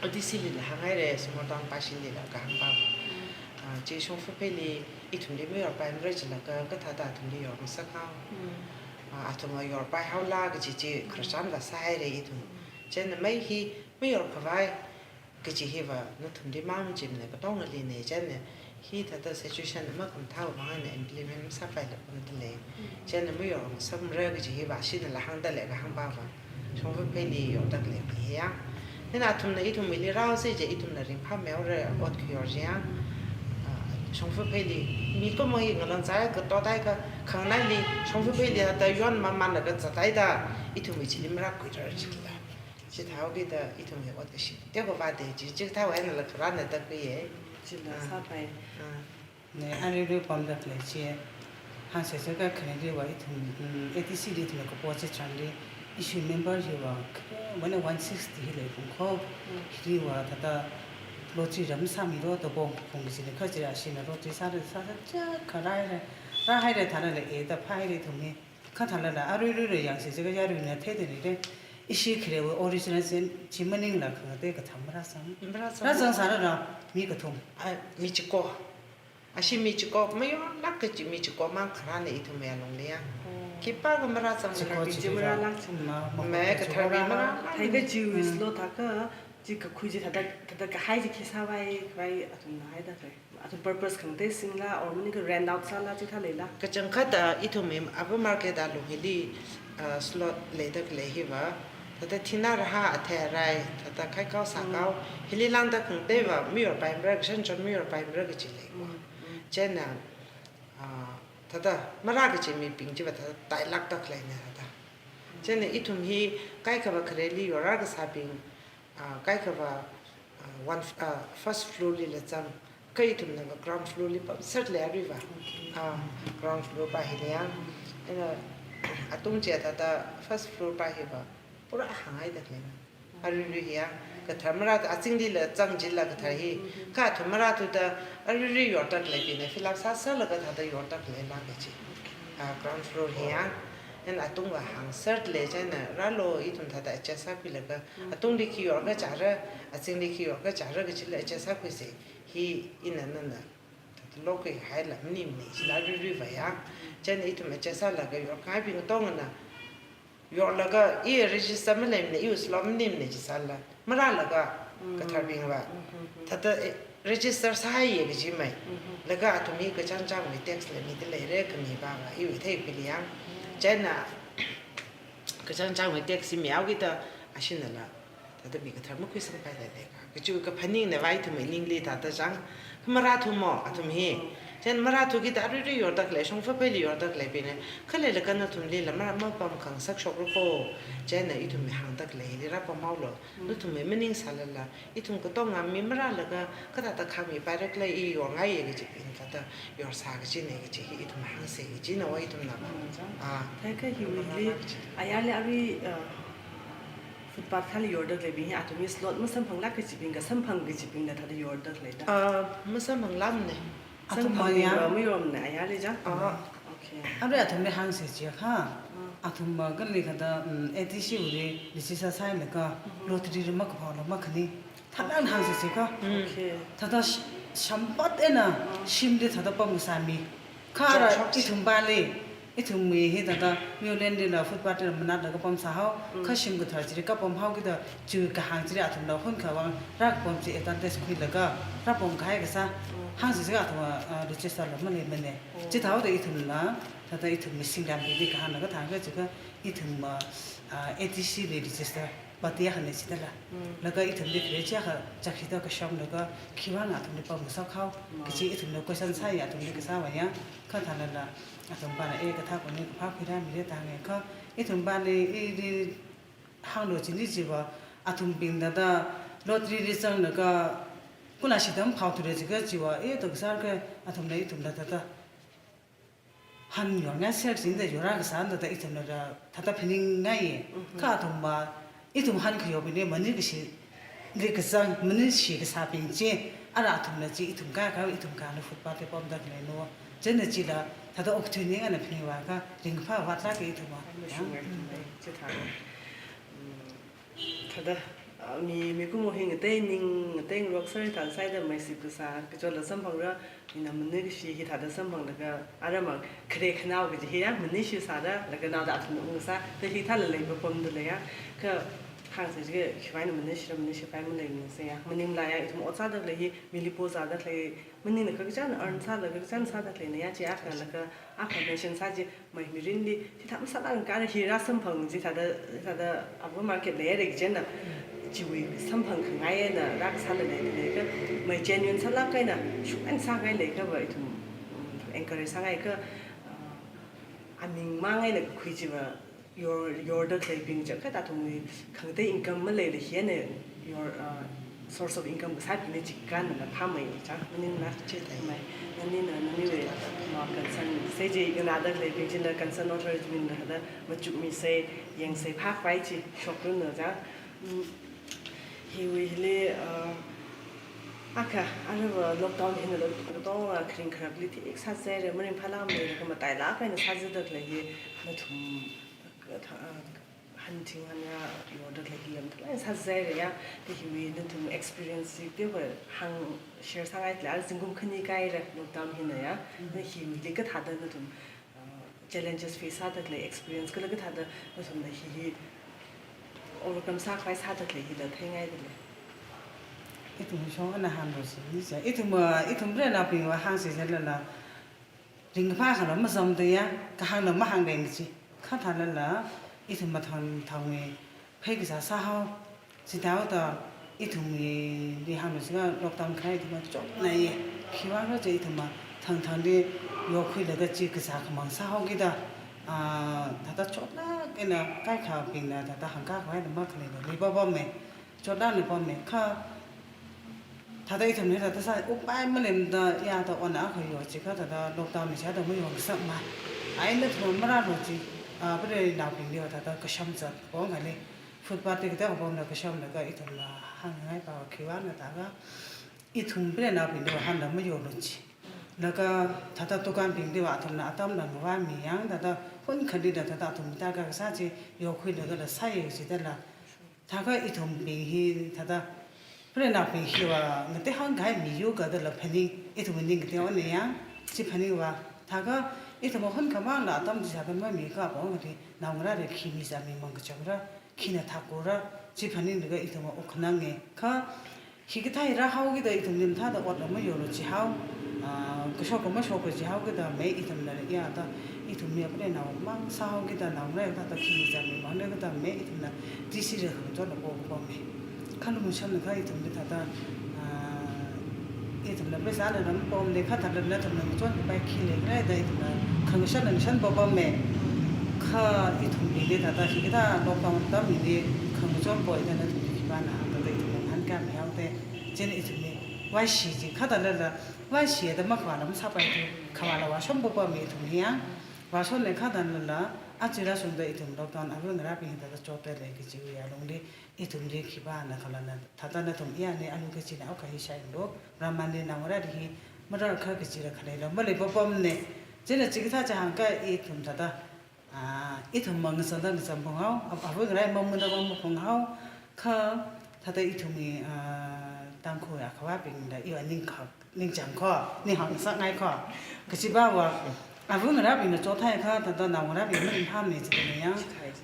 A D C lila hānghaira, Small Town Passion lila kahāngva. Mm. Ah, chi shongfa pheili ithumli mayorpaimara jilaga kathāda athumli yorngasakhao. Mm. Ah, athumva yorpaihaola kaji chi khararchan va sāhaira ithum. Mm. Chieina mei hi mayorkhavai kaji hiva nathumli mang majimana, katongalina, chieina hithāda situation ama khamathāwui vang eina implement masāpaila pamdalei. Mm. Chieina mayorngasakmara kaji hiva ashinala hāngdalei kahāngva va. Shongfa pheili yordakhalei mi hi yang. Hina athumna ithumwuili rāhaosa ji ithumna ringphāmeihaora ot khayor chi yang. Ah, shongfa pheili mi kamo hi ngalang zai kato tai ka khangnaili shongfa pheili hithāda yon mamānlaga zathaida ithumwui chili marākhuirar jikida. Chithāhaokida ithumwui ot kashi teokha vāda chi, chithāwui einala khararna tākhuiya. Chila Ah. sāpai. Ah. Ne, aruirui pamdakhalei chi, hāngsa sākha khanili va ithum, mm, A D C li ithumna kapo chitharanli, issue member hiva, khare, one sixty hi leiphalung kho. Mm. Hiliva thāda lottery ram sāmilu da pong, pong kajina kha chi ashina lottery sāra, sāsā chakha rāhaira, rāhaira thālala e da phāhaira ithumwui. Kha thālala aruiruila yangsa sākha yaruina theida leira. Ishi kharewui original chi, chi maningla khangatei kathā marāzang. Marāzang. Rāzang sārala mi kathum. Ah, mi chiko. Ashi mi chiko, mayorlāk kaji mi chiko mang kharāna ithumwui alungli yang. Oh. Khipākha marāzang. Chiko, marā chiko. Chi marālāk chi. Ma, ma, Me ma, kathar mi chiko. Marālāk. Theiga chi Mm. wislo thākha, chi kakhui chi thāda, thāda kahai chi khi sāvai, khavai athumna haida khavai. Athum purpose khangatei singla, or maningkha rent out sāla chithā leila. Kachangkhatta ithumwui ava market alung hili, ah, slot leidakhalei hiva, thāda thina raha athei arai, thāda khaikao sākao, Mm. hili lāngda khangateiva mayorpaimara, kashan chon mayorpaimara kaji lei. Mm, mm. Chieina, ah, thāda marā kaji mibing chiva thāda tailākdakhaleina thāda. Chieina ithum hi kaikhava khareli yorra kasābing, ah, kaikhava, ah, one, ah, first floor lila zang, kha ithumna va ground floor li pamser lei aruiva. Okay. Ah, ground floor pa hili yang. Eina atung chi thāda first floor pa hiva pura hānghaidakhalei. Aruirui hi yang, kathar marā, azinglila zang jila kathar hi. Kha athum marāthuda aruirui yordakhaleibingna fill up sāserlaga thāda yordakhaleila kaji. Ah, ground floor hi yang. Eina atungva hāngser lei chieina rālu ithum thāda adjust sākhuilaga, Mm. atungli khi yorkachara, azingli khi yorkachara kajila adjust sākhuisa. Hi ina nana thāda lokhuihaila maningmana, chila aruiruiva yang. Chieina ithum adjust sālaga yorkhangaibing katongana yorlaga i register maleimana, iwui slot maningmana jisāla, marālaga Katharbingva. Thāda, eh, register sāhaiya kaji mai. Laga athum hi kachāng chāngwui tax la mida leira khami va va, iwui theikhuili yang. Chieina kachāng chāngwui tax hi mihaokida, ashinala thāda mi kathar makhuisangpaida leika. Kachi kaphaningna va ithumwui ningli thāda chang. Kha marāthuma athum hi. Chieina marāthukida aruirui yorda khalei, shongfa peili yorda khaleibingna. Khaleilaga nathumlila marā mapamkhangasak shokra ko. Chieina ithumwui hāngda khaleili rāpamhaolu. Nathumwui maning sālala, ithum katonga mi marālaga, kathāda khami pairak lei i yorngaiya kajibing thāda yorsā kajina kaji hi ithum hāngsa kajina va ithumna va. Ah. Thākha hiwuili, ayarli arui, uh, footpath akhali yorda khaleibing hi athum hi slot masamphanglāk kajibing ka samphang kajibingna thāda yorda khaleida? Ah, masamphanglākmana. Athum samphang mayā? Mayomna, ayarli chang? Ah. Okay. Arui athumli hāngsa chiakha, athum ma kali kathāda, um, A T C wuili register sāhailaga, lottery li makaphāla makhani. Thāda hāngsa chiakha. Okay. Thāda sh-, shampat eina, shimli thāda pamkasā mi. Kha ara ithum pali, ithumwui hi thāda, miyolendila footpath lila manatlaga pamsāhao, kha shim kathar chili kapamhaokida, chi kahāng chili athumla hunkhavang, rākapam chi advantage khuilaga, rāpamkahai kasā, hāngsa chiakha athum, ah, register la maleimana. Chithāhaoda ithumla, thāda ithumwui singkambingli kahāngna kathāng kachiakha, ithum, ah, A T C li register, party akhana chithāla. Laga ithumli khare chiakha, chakshida kashamlaga, khiwuivang athumli pamngasakhao, kachi ithumla question sāya athumli kasā va yang, kha thālala, athum pāna e kathā kuni kaphā khuirāmira da hānga kha, ithum pāli, ili hānglu chili chiva, athumbing thāda, lottery li zanglaga, kula shidam phao thura chiakha chiva, e, to kasā ka, athumla ithumla thāda. Han yorngai sāsingda yorra kasā thāda ithumla thāda phaningngaiya. Kha athum ma, ithum han khayorbingli maningkashili kazang, maningshi kasābing chi, ara athumla chi ithum ka, ka ithum ka na footpath li pamda khaleina. Chieina chila, thāda okathuining eina phaningvākha, ringphā vātlāka ithum ma. Chithā. Thāda, ah, mi, mikumo hi ngateining, ngateingarok sāra thāda sāda maisip kasā, kachotla samphangra, mina maningshi hi thāda samphanglaga, ara mang khare khanao kaji hi ya, maningshi sāda, laga naoda athum ungngasā, thāda hithāla leipapamda leiya, kha hāngsa chiakha, khiwuivang maningshira, maningshipai maleimaningsa ya, maningla ya, ithum ot sāda khalei hi, mili po sāda khalei, maningla kha kachāng earn sālaga, kachāng sāda khaleina ya, chi akha laga, akha mention sā chi, mai mirinli, chithā masālāk kha hi rāsamphang chi thāda, thāda, ava market leira kajina, chiwui samphang khangai eina rākasāla leilei kha, mai genuine sālāk eina, shuk eina sāngai leiakha va ithum, mm, encourage sāngai kha, ah, aming mang eina kakhui chiva, yor, yorda khaleibing chiakha athumwui khangatei income maleila hina yor, uh, source of income kasābingna chikānna phāmei chang, maningla chithāmei. Nanina, naniwui, ma, concern, sei chi nganāda khaleibing chila concern authority bingna thāda machukmisei, yangsei phākhavai chi, shokrunna chang. Mm, hiwui hili, uh, akha, aruiva lockdown hina lo, lockdown, uh, kharing kharapli thik sāzaira, maringphālākmara, kha matailāk eina sāzada khalei hi, nathum, uh, tha-, uh, hanching hanra yorda khalei hi lam thalai sāzaira ya, da hiwui nathum experience chi teokha hāng share sāngai thāla, zingkum khani kahaira lockdown hina ya, da hiwuili kathāda nathum, uh, challenges face sāda khalei experience kala kathāda nathumna hi hi overcome sākhavai sāda khalei hila theingaida lei. Ithum shong ana hānglu si, ni sa, ithum, uh, ithum rena pingva hāngsi zalala, ringphā khala mazamda ya, kahāngla mahāngda ngi chi. Kha thālala, ithum mathang thangwui, phei kasā sāhao, chithāhaoda, ithumwuili hānglu chiakha lockdown khalei ithum chotnaiya. Khiwuivang khala chi ithum mathang thangli, yokhuilaga chi kasā khamang sāhaokida, ah, thāda chotlāk eina kaikhabingna, thāda hāngkakhavai na makhaleila, leipapamma. Chotlākna pamma kha, thāda ithumna thāda sā, upai maleimada ya thāda ona akha yo chiakha thāda lockdown li sāda mayongasakmana. Eina ithum marālu chi, ah, prinaobingli thāda kasham zat pong kali. Footpath li kathāda pamla kashamlaga ithumla hāngngai pa khiwuivang na thākha, ithum prinaobingli hānda mayolu chi. Laga thāda dukanbingli va athumna atamla ngavāmi yang thāda hun khalila thāda athum thākha kasā chi yokhuilaga la sāya chithāla. Thākha ithumbing hi thāda, prinaobing hiva ngatei hāngkahai mi yo kathāla phaning, ithum ning ngatei ona yang, chi phaningva. Thākha ithum hunkhamangla atam chi sāda mamikha apong kali, naongarāli khi mi zāmimang kachongra, khina thakura, chi phaninglaga ithum wuk khanange. Kha, hikathā hi rāhaokida ithumli mathāda otla mayoro chihao, ah, kashok khamashok chihao kida mei ithumna ya da, ithumli apre nao mang sāhaokida nao ngai thāda khi jami mang ngai kida mei ithumna T C re khangachon la po po mei. Kha lumashanlaga ithumli thāda, ah, ithumna pheisāla ram pom de kha thāda nathumna ngachonpai khi lei khala da ithumna khangashan ngashan po po mei. Kha ithumli de thāda hikathā lockdown atamli khangachon poi da nathumli khipāna hāngda ithumna hāngkāmihao de. Chieina ithumli vaishi chi kha thālala vaishi da makhavāla masāpai thu, khavāla vāshom po po mei ithum hi ya. Vāshom lei kha thālala, aja rāshungda ithum lockdown ava ngarābing thāda chotda lei kajiwui alungli, ithumli khipāna khalana, thāda nathum ya ne, anu kachina okha hi shailo, Brahman ne naongarāli hi, marar kha kachila khaleilo, malei po po mei. Chieina chikathā chi hāngkha ithum thāda, ah, ithum mang ngasangda ngasang phunghao, ap-, ava ngarai mang munda mang phunghao, kha thāda ithumwui, ah, Tangkhul akhavābingla iva ningkhak ningchang kho, ninghāng sāngai kho. Kachiva, ava ngarābingna chothai kha, thāda naongarābing maringphāmei chithāda ya.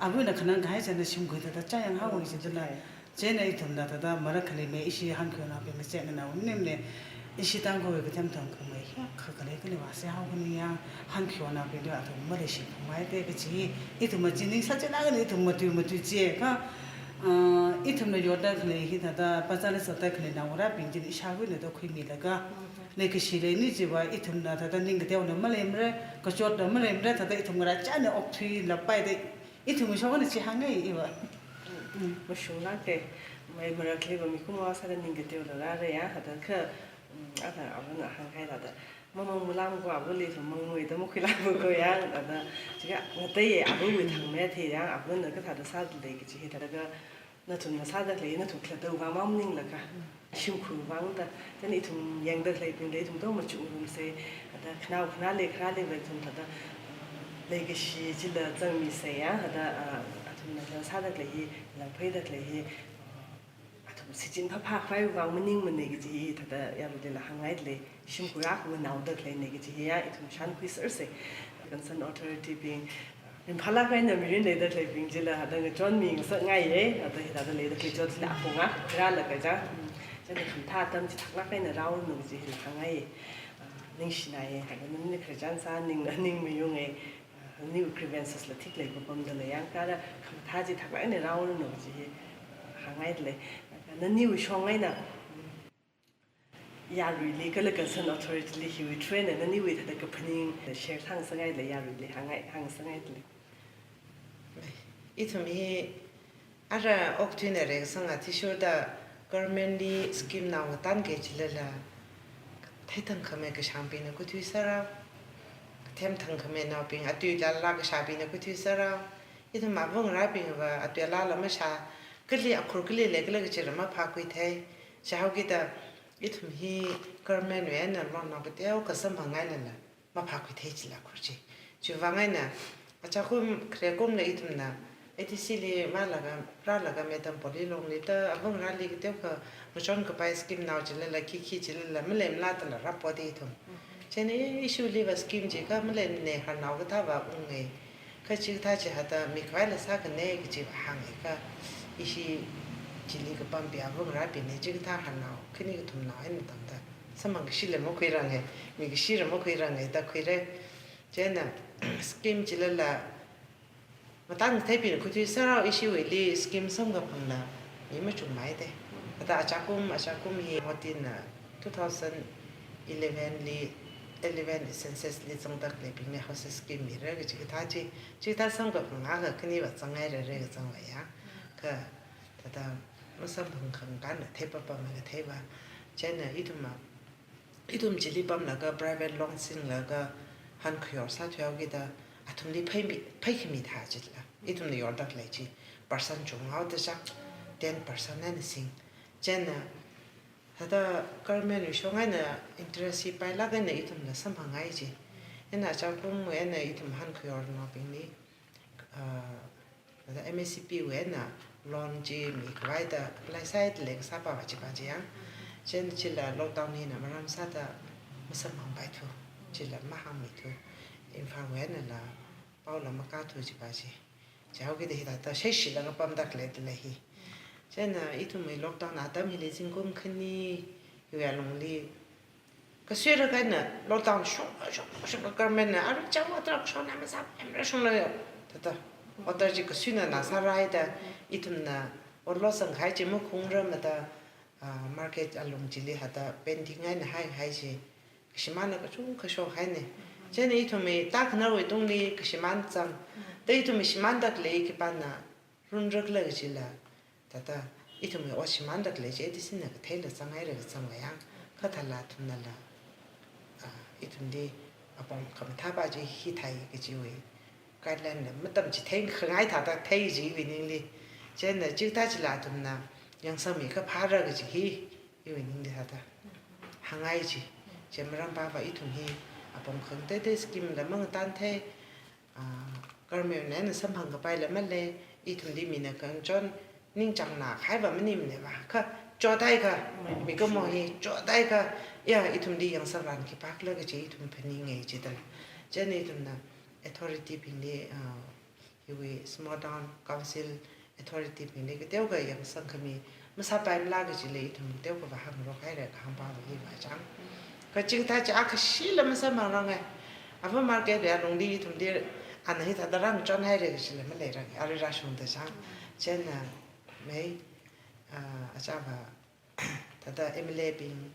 Avana khanang kahai china shimkhui thāda chayang haowa chithāla. Chieina ithumna thāda mara khali mei ishi hankhuinaobingna chieina nao nimle. Ishi Tangkhul kathem thang khamei ya, kha khalei khalei vāsi haokhani ya, hankhuinaobingli athum maleishimphungmei de kachi. Ithumna chi ningsā china kani ithum matui matui chi kha, ah, ithumna yorda khalei hi thāda, pazāli sāda khalei naongarābing china ishāwuina da khuimilaga. Leikashi leini chiva ithumna thāda ning kateona maleimara, kachotna maleimara, thāda ithum ngarā china okthuilapai de, ithum shokna chi hāngngai iva. Mm, mashunglāke, mei marakhaliva mikumo sāda ning kateola rāra ya, thāda kha, mm, athang avana hāngkahai thāda, mamang malam ko avali ithum mangmui da makhuilam ko ya, thāda, chika, ngateiya, avawui thangmei thei ya, avana kathāda sāda lei kachi hi thāda kha, nathumna sāda khalei, nathum khalattawui vang mang maninglaga, shimkhurwui vang da, chieina ithum yangda khaleibingli ithum to machukngarumsa, thāda khanao khanāli kharāliva ithum thāda, leikashi chila zangmisa ya, thāda, ah, athumna sāda khalei hi, langpheida khalei hi, ah, athum shichin phāphākhavaiwui vang maningmana kachi hi thāda yaruilila hāngngaida lei. Shimkhur akha nganaoda khaleina kachi hi ya ithum shānkhuisersa. Concerned authority bing, ringphālāk eina mirin leida khaleibing chila thāda ngachonmi ngasakngaiya, thāda hithāda leida khalei chotla akhunga, kharālaga ja. Mm, chieina khamathā atam chithaklāk eina rāuranu kachi hila hāngngaiya. Ah, ningshinaiya, thāda nani khararchan sā, ning, ning mayunga, ah, naniwui grievances la thik lei papamda lei yang kala khamathā chithaklāk eina rāuranu kachi hi, ah, hāngngaida lei. Naniwui shong eina, mm, yaruili kala concerned authority li hiwui through eina naniwui thāda kaphaning share sāngasakngaila yaruili hāngngai, hāngngasakngaida lei. Ithum hi ara okthuina reisang athishurda government li scheme nao ngatanki chilala, theithang khamei kashāngbingna khuithuisera, kathemthang khameinaobing, atuilala kashābingna khuithuisera, ithum ava ngarābingva atuilala mashā, kali akhur kali lei kala kachila maphākhuithei, chihaokida ithum hi government wui eina loan nao kateokha samphangngailala maphākhuithei chila akhur chi. Chiwui vang eina, achakum khare kumla ithumna A D C li vālaga, rālaga Madam Polilongli thāda ava ngarāli kateokha ngachon kapai scheme nao chilala, khikhi chilala, maleimala dala rāpode ithum. Chieina issue liva scheme chi kha maleimana, harnao kathāva unga. Kha chikathā chi hithāda mikhavaila sākhanei kachiva hānga kha, ishi chili kapambing ava ngarābingna chikathā harnao khani kathumnao eina tangda samphang kashila makhuiranga, mi kashila makhuiranga da khuira. Chieina scheme chilala matang theibingna khuithuisera, ishiwuili scheme samkaphangla mi machukmei de. Thāda achakum, achakum hi Modina two thousand eleven li, eleven census li zangda khaleibingli housing scheme mira kachi kathā chi, chikathā samkaphang akha khaniva zangngairara kazangva ya. Kha thāda masamphang khangakān thei papam katheiva. Chieina ithumva, ithum chili pamlaga private loan singlaga hankhayor sāthuihaokida athumli pheimi, pheikhami thā chila ithumna yorda khalei chi percent chunghaoda chang, ten percent eina sing. Chieina thāda government wui shong eina interest hi pailāk eina ithumna samphangngai chi. Eina achakum wui eina ithum hankhayornaobingli, ah, thāda M A C P wui eina loan chi mikhavai da apply sāhaida lei kasāpava chiva chi ya. Chieina chila lockdown hina maram sāda masamphangpaithu. Chila mahāngmithu. Imphal wui einala paola makāthu chiva chi. Chihaokida hithāda shāshilāk pamda khalei dalei hi. Chieina ithumwui lockdown atam hili zingkum khani hiwui alungli, kasuirak eina lockdown shong, shong, shong, government na arui chang order shong na masāpaimara shong la ya. Thāda order chi kasuina na sārai da, ithumna order sangkahai chi makhungra mada, ah, market alung chili hithāda pending eina haihai chi, kashimānna kachungkha shokhaina. Chieina ithumwui tākhanarwui tungli kashimān zang. Da ithumwui shimānda khalei khipāna runrakhala kajila, thāda ithumwui ot shimānda khalei chi A D C na katheila zanghaira kazang vāyang, kha thāla athumnala, ah, ithumli apong khamathā pa chi hithai kajiwui guideline la matamchithei khangai thāda thei kajiwui ningli. Chieina chikathā chila athumna yangsangmi kaphāra kaji hi iwui ningli thāda hāngngai chi. Chi maram pava ithum hi apong khangateitei scheme la mangatanthei, ah, government na samphang kapaila malei, ithumli mina khangachon ningchāngna kahai va maningmana va. Kha chothai kha, mikumo hi chothai kha, ya, ithumli yangsangran khipākhala kaji ithum phaninga jidala. Chieina ithumna authority bingli, ah, hiwui small town council authority bingli kateokha yangsangkhami masāpaimala kajila ithum teokha va hāngrok haira kahāng pa va hi vāchang. Kachikathā chi akhashila masāmang ranga. Ava market ya lungli ithumli ana hithāda rāngachon haira kajila maleiranga. Arui rāshungda chang. Chieina mei, ah, achāva thāda M L A bing,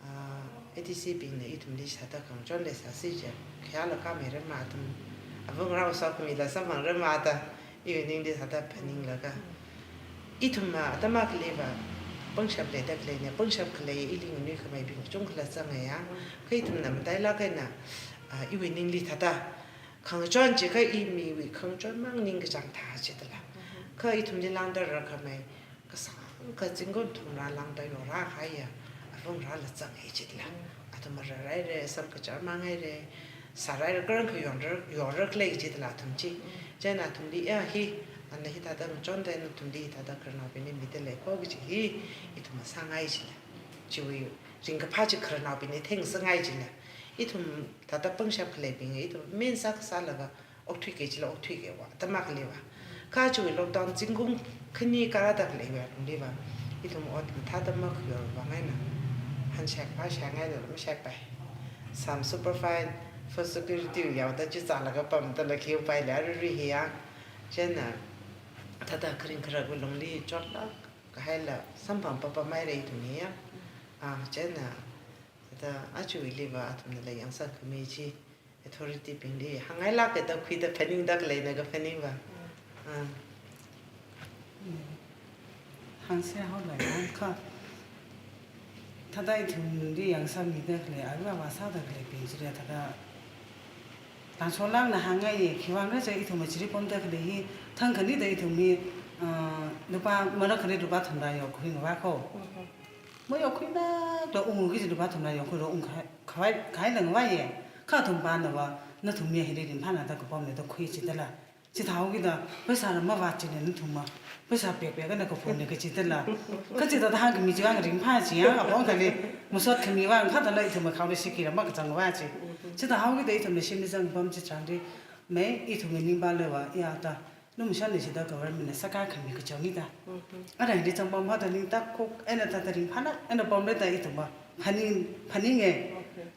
ah, A D C bingna ithumli sāda khangachon leisāsi ja, khayāla kameira ma athum, avungrao sokmila samphangrar mada, iwui ningli thāda phaninglaga. Ithumva atam akhaliva pangshap leida khaleina, pangshap khalei ili nganuikhameibing kachungkhala zangaya. Kha ithumna matailāk eina, ah, iwui ningli thāda khangachon chi kha i miwui khangachon mang ningkachāng thā jidala. Kha ithumli langda rākhamei kasāngkha zingkum thumrā langda yorākahaiya avungrala zangai jidala. Athum marārai re, samkachar mangai re, sārai re, karang khayon re, yor re khalei jidala athum chi. Chieina athumli ya hi, ana hithāda ngachonda nathumli hithāda khararnaobingli mida lei ko kaji hi, ithum masāngai jila. Chiwui ringkaphā chi khararnaobingli theingasangai jila. Ithum thāda pangshap khaleibing, ithum main sākasālaga okthuiki jila okthuiki va, atam akhaliva. Kha chiwui lockdown zingkum khani karāda khaleiwui alungliva, ithum ot mathāda makhayor vāngaina. Handshake pa shangaida mashake pai. Sam superfine, food security yaoda chi zālaga pamdala khi upai lei aruirui hiya. Chieina thāda kharing kharak alungli chotlāk kahaila samphang papamhaira ithum hiya. Ah, chieina thāda aja iliva athumnala yangsangkhami chi authority bingli hāngngailāka da khuida phaningda khaleina kaphaning va. Ah. Hāngsi haolai kha. Thāda ithumli yangsangmida khalei, arui avā sāda khaleibing chili thāda. Tangshonlāngna hāngngaiya, khiwuivang khala ithum chili pamda khalei hi, thang khanida ithum hi, ah, lupā, marak khanida lupā thumrā yokhui ngavā ko. Mayokhuimada ungki kaji lupā thumrā yokhuira ungkha, khavai, khaila ngavāya. Kha athum panava, nathum mi hili ringphāna da kapamna da khui jidala. Chithāhaokida, paisa rāmavā china nathumva, paisa pekpek eina kaphunna kajidala. Kachithāda hāngkhami chiwui vang ringphā chiya, apong thāli, masot khamiwui vang kha thāla ithum khaoli sikira makachang vā chi. Chithāhaokida ithumna shimli zangpam chitharanli, mei ithumwui ningpālava, ya ta, lumashanna chida government na sākā khami kachang ida. Arali zangpam haoda ningtak khok eina thāda ringphāna, eina pamlada ithumva, phaning, phaninga.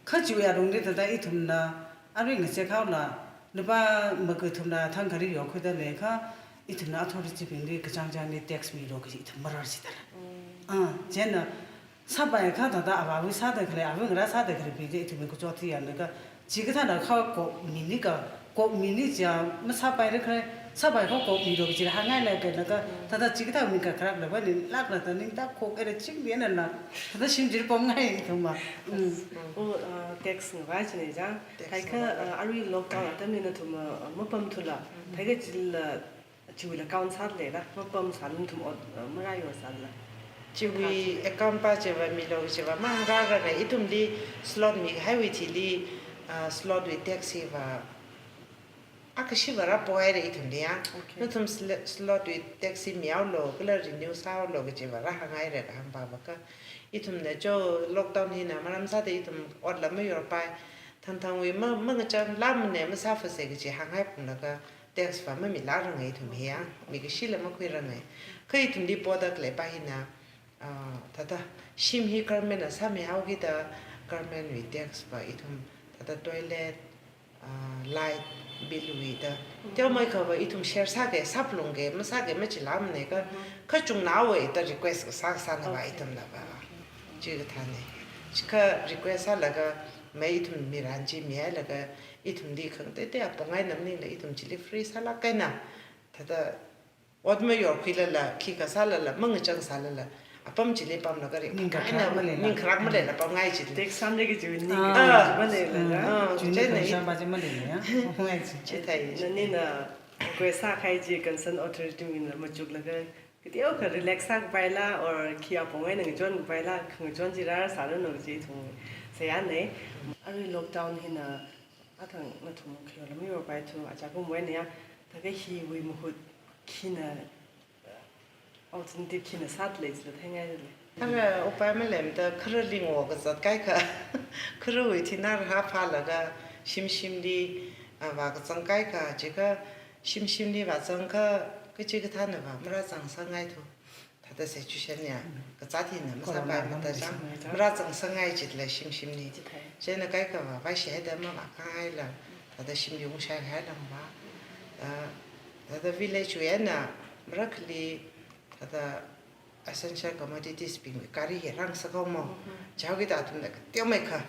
Kha chiwui alungli thāda ithumna, arui ngazek haola, lupā maka thumrā thang kari yokhuida leikha, ithumna authority bingli kachāng chāngli tax milo kaji ithum marar jidala. Ah, chieina, sāpai kha thāda avāwui sāda khalei, avāngarā sāda khaleibing chi ithumwui kachot thiyānlaga, chikathāna kha kok mini ka, kok mini chiya masāpaira khalei, sāpai kha kok milo kajila hāngngailāka laga, thāda chikathā mi kakharak lava ninglaklada ningtak khok eina chingli einala, thāda shim chili pamngai ithumva. Mm. Oh, ah, tax ngavā china chang. Tax kaikha, ngavā. Ah, arui lockdown atamli nathum, ah, mapamthula. Kaikha chila, chiwuila account sāda leila, mapamsāla nathum ot, ah, marāyorsāla. Chiwui account pa chiva milo chiva mahāngrāra, ithumli slot mikahaiwui thili, ah, slot wui tax hiva akha shiva rāpohaira ithumli ya. Okay. Nathum sl-, slot wui tax hi mihaolu, kala renew sāhaolu kajiva rāhāngngaira kahāng pava kha. Ithumna jo lockdown hina maram sāda ithum otla mayorpai. Thangthangwui ma, mangachang lamne masāfase kaji hāngngai phunglaga tax va mamilārangai ithum hi ya, mi kashila makhuirangai. Kha ithumli poda khaleipa hina, ah, thāda, shim hi government na sāmihaokida government wui tax va ithum thāda toilet, ah, light bill wui da. Teomeikha va ithum share sāke, sāphalungke, masāke, machilāmane kha, kachungnaowui da request kasā kasāna va ithumla va. Chikathāne. Chikha request sālaga, mai ithum miran chi mihailaga, ithumli khangateitei apong eina maningla ithum chili free sālāk eina. Thāda, ot mayorkhuilala, khikha sālala, mangachang sālala, apam chili pamlaga ring. Ningkharak eina, maleila. Ningkharak maleila pamngai chili. Tax sāmle kaji ning, ah, kaji maleila. Ah, chili chieina khangsha baje maleila ya. Ngai chi. Chithai. Nanina, kwe sākahai chi concern authority mina machuklaga, kateokha relax sākapaila, or khi apong eina ngachonkapaila, khangachon chi rāra sāranu kaji ithum seihāne. Arui lockdown hina, athang nathum khayola mayorpai thu, aja kumwui eina ya, thākha hiwui mahut khina, alternative khina sāda lei chila theingaile. Ara upai maleimada kharali ngokazat kaikha, kharawui thinarhā phālaga, shimshimli, ah, vākazang kaikha, chikha shimshimli vāzangkha, kachikathāna va, marāzangsangngai thu. Thāda situation ya, kazat hina masāpaimada chang, marāzangsangngai chila shimshimli. Chithai. Chieina kaikha va, vāshihaida mavākhangaila, thāda shimli ungshaihailāngva. Ah, thāda village wui eina, marakhali, thāda essential commodities bingwui gari hi rāngasak haomo. Chihaokida athumna kateomeikha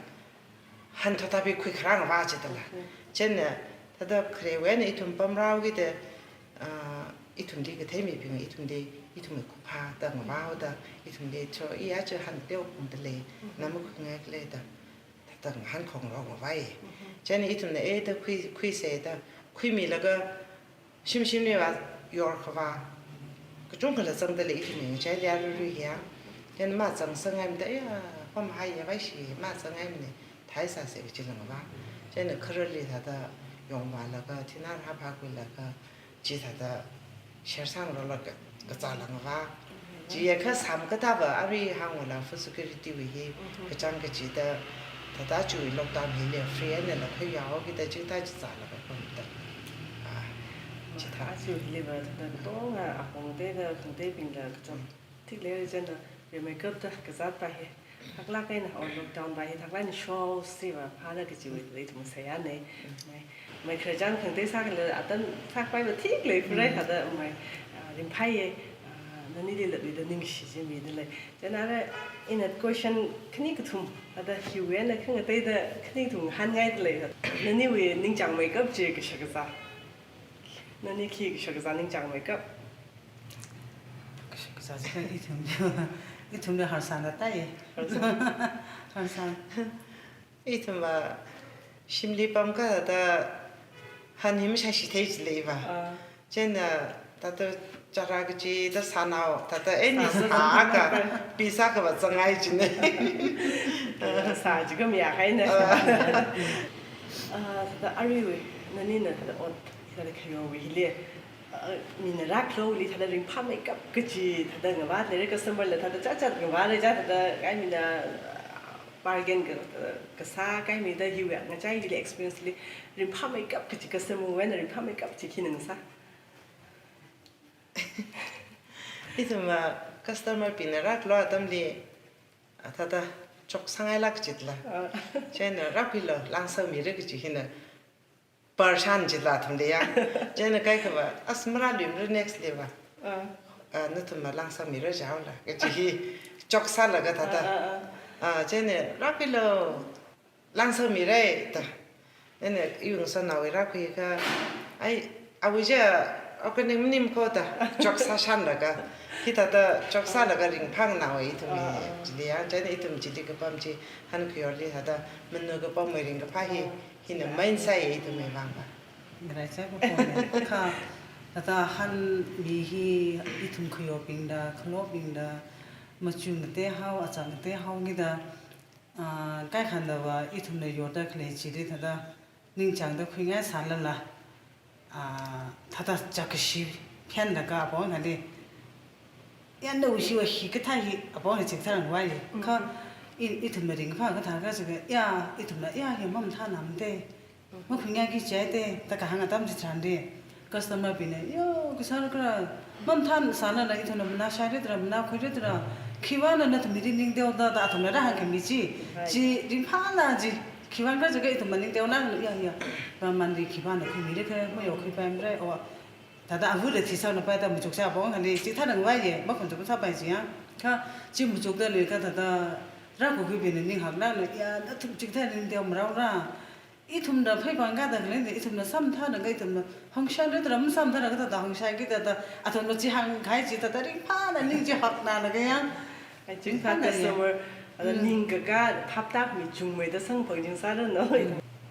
han thothapi khuikharā ngavā chidala. Chieina thāda kharewui eina ithum pamrāhaokida, ah, ithumli kathei mibing, ithumli, ithumwui khuphā da ngavāhaoda, ithumli cho iya chi han teophungda lei, na makhuingai khala da. Thāda ngahānkhong rongvai. Chieina ithumna, eh, da khui, khuise da, khuimilaga, shimshimli va yorkha va, kachungkhala zangda lei ithumwui ngachaili arui hi ya. Chieina mazangsangngaimada, ya, pamhaiya vāshi, mazangngaimane, thaisāse kachilāngva. Chieina kharali thāda yongvālaga, thinarhā phākhuilaga, chithāda share sāngarokla ka, kazālāngva. Chiya kha sam kathā va, arui hāngwala food security wui hi, kachang kachida, thāda chiwui lockdown hili free einala khuihaokida chithā chizālaga pamda. Ah, chithā. Aja hili va thāda katonga apong teida, khangateibingla kachot. Thik lei, chieina, rimeikapta kazatpa hi. Haklāk eina, or lockdown pa hi, haklāk eina show si va, phāda kajiwui, lei ithum seihāne. Mai, mai khararchan khangatei sākhala, atam sākhavai va thik lei, phurai thāda, mai, ah, ringphāye, ah, nanili latlui da ningshi chi mida lei. Chieina ara, ina question khani kathum, thāda hiwui eina khangateida khani kathum hāngngaida lei. Naniwui ningchāngmeikap chi kashakazā. Nani khi kashakazā ningchāngmeikap? Kashakazā chi ithum, ithumli harsāna tai. Harsā. Harsā. Ithum va shimli pamkahai thāda han hi mashāshithei jileiva. Ah. Chieina thāda chara kaji da sānao, thāda any sā, sāakha, pi sāakha va zangngai jine. Sā jiakha mayāhaine. Ah. Ah, thāda aruiwui, nanina thāda ot, thāda khayowui hili, ah, mina rākhaluili thāda ringphāmeikap kaji, thāda ngavā leira, customer la thāda chatchat ngavā lei, thāda kai mina, ah, bargain ka, kasā, kai mida hiwui ngachaili experience li ringphāmeikap kaji, customer wui eina ringphāmeikap chi khina ngasā? Ithum va customer bingna rākhalu atamli, ah, thāda choksāngailāk jitla. Ah. Chieina rākhuilu, lāngsāmira kaji hina. Perchan jitla athumli ya. Chieina kaikha va, as marāluimara next li va. Ah. Ah, nathum va lāngsāmira jihaola. Kaji hi choksālaga thāda. Ah, ah, ah. Ah, chieina rākhuilu, lāngsāmira da. Ina iwui ngasotnaowui rākhuikha, ai, awui chi, organic maning kho da, choksāshanlaga. Hithāda choksālaga ringphānao ithumwui chili ya, chieina ithum chili kapam chi, han khayorli thāda, manu kapamwui ringkaphā hi, hina main sāi ithumwui vang va. Ngarai sai kapamne. Kha, thāda han mi hi ithum khayobingda, khalobingda, machuk ngateihao, achak ngateihao kida, ah, kaikhana va ithumna yorda khalei chili thāda ningchāngda khuingai sālala, ah, thāda chakashi phenlaga apong hali, ya nawui shiva hi kathā hi apong hi chingtharang vai. Kha i, ithumna ringphā kathā kajiakha, ya, ithumna, ya, hi mamathānamade. Makhuingaiki jihaide, da kahāng atam chitharanli. Customer bingna, yo, kasā kara, mamathan sālala ithumna manā shairedra, manā khuiredra, khiwuivangna nathum hili ning teoda, da athumna rāhāngkhami chi, chi ringphāna chi, khiwuivang khala jiakha ithumna ning teona, ya, ya, Brahmanli khiwuivangna khuimira kha, mayokhuipaimara, o, thāda avula thisānapaida machuk sāpong hali, chithāda ngavaiya, makhon chuk sāpai chi ya, kha, chi machukda leikha thāda, rākakhuibingna ninghakna, ya, nathum chithāda ning teomara ra, ithumna phei pangkada khalei, ithumna sāmathāda kha ithumna hāngshairedra masāmathāda kha thāda hāngshaikida da, athumna chi hāngkahai chi thāda ringphāna ning chi hakna laga ya. Ai, chingphā ringphāna ya. Customer, ada ningkaka phaptāmi chungmeida samphang jingsāra no.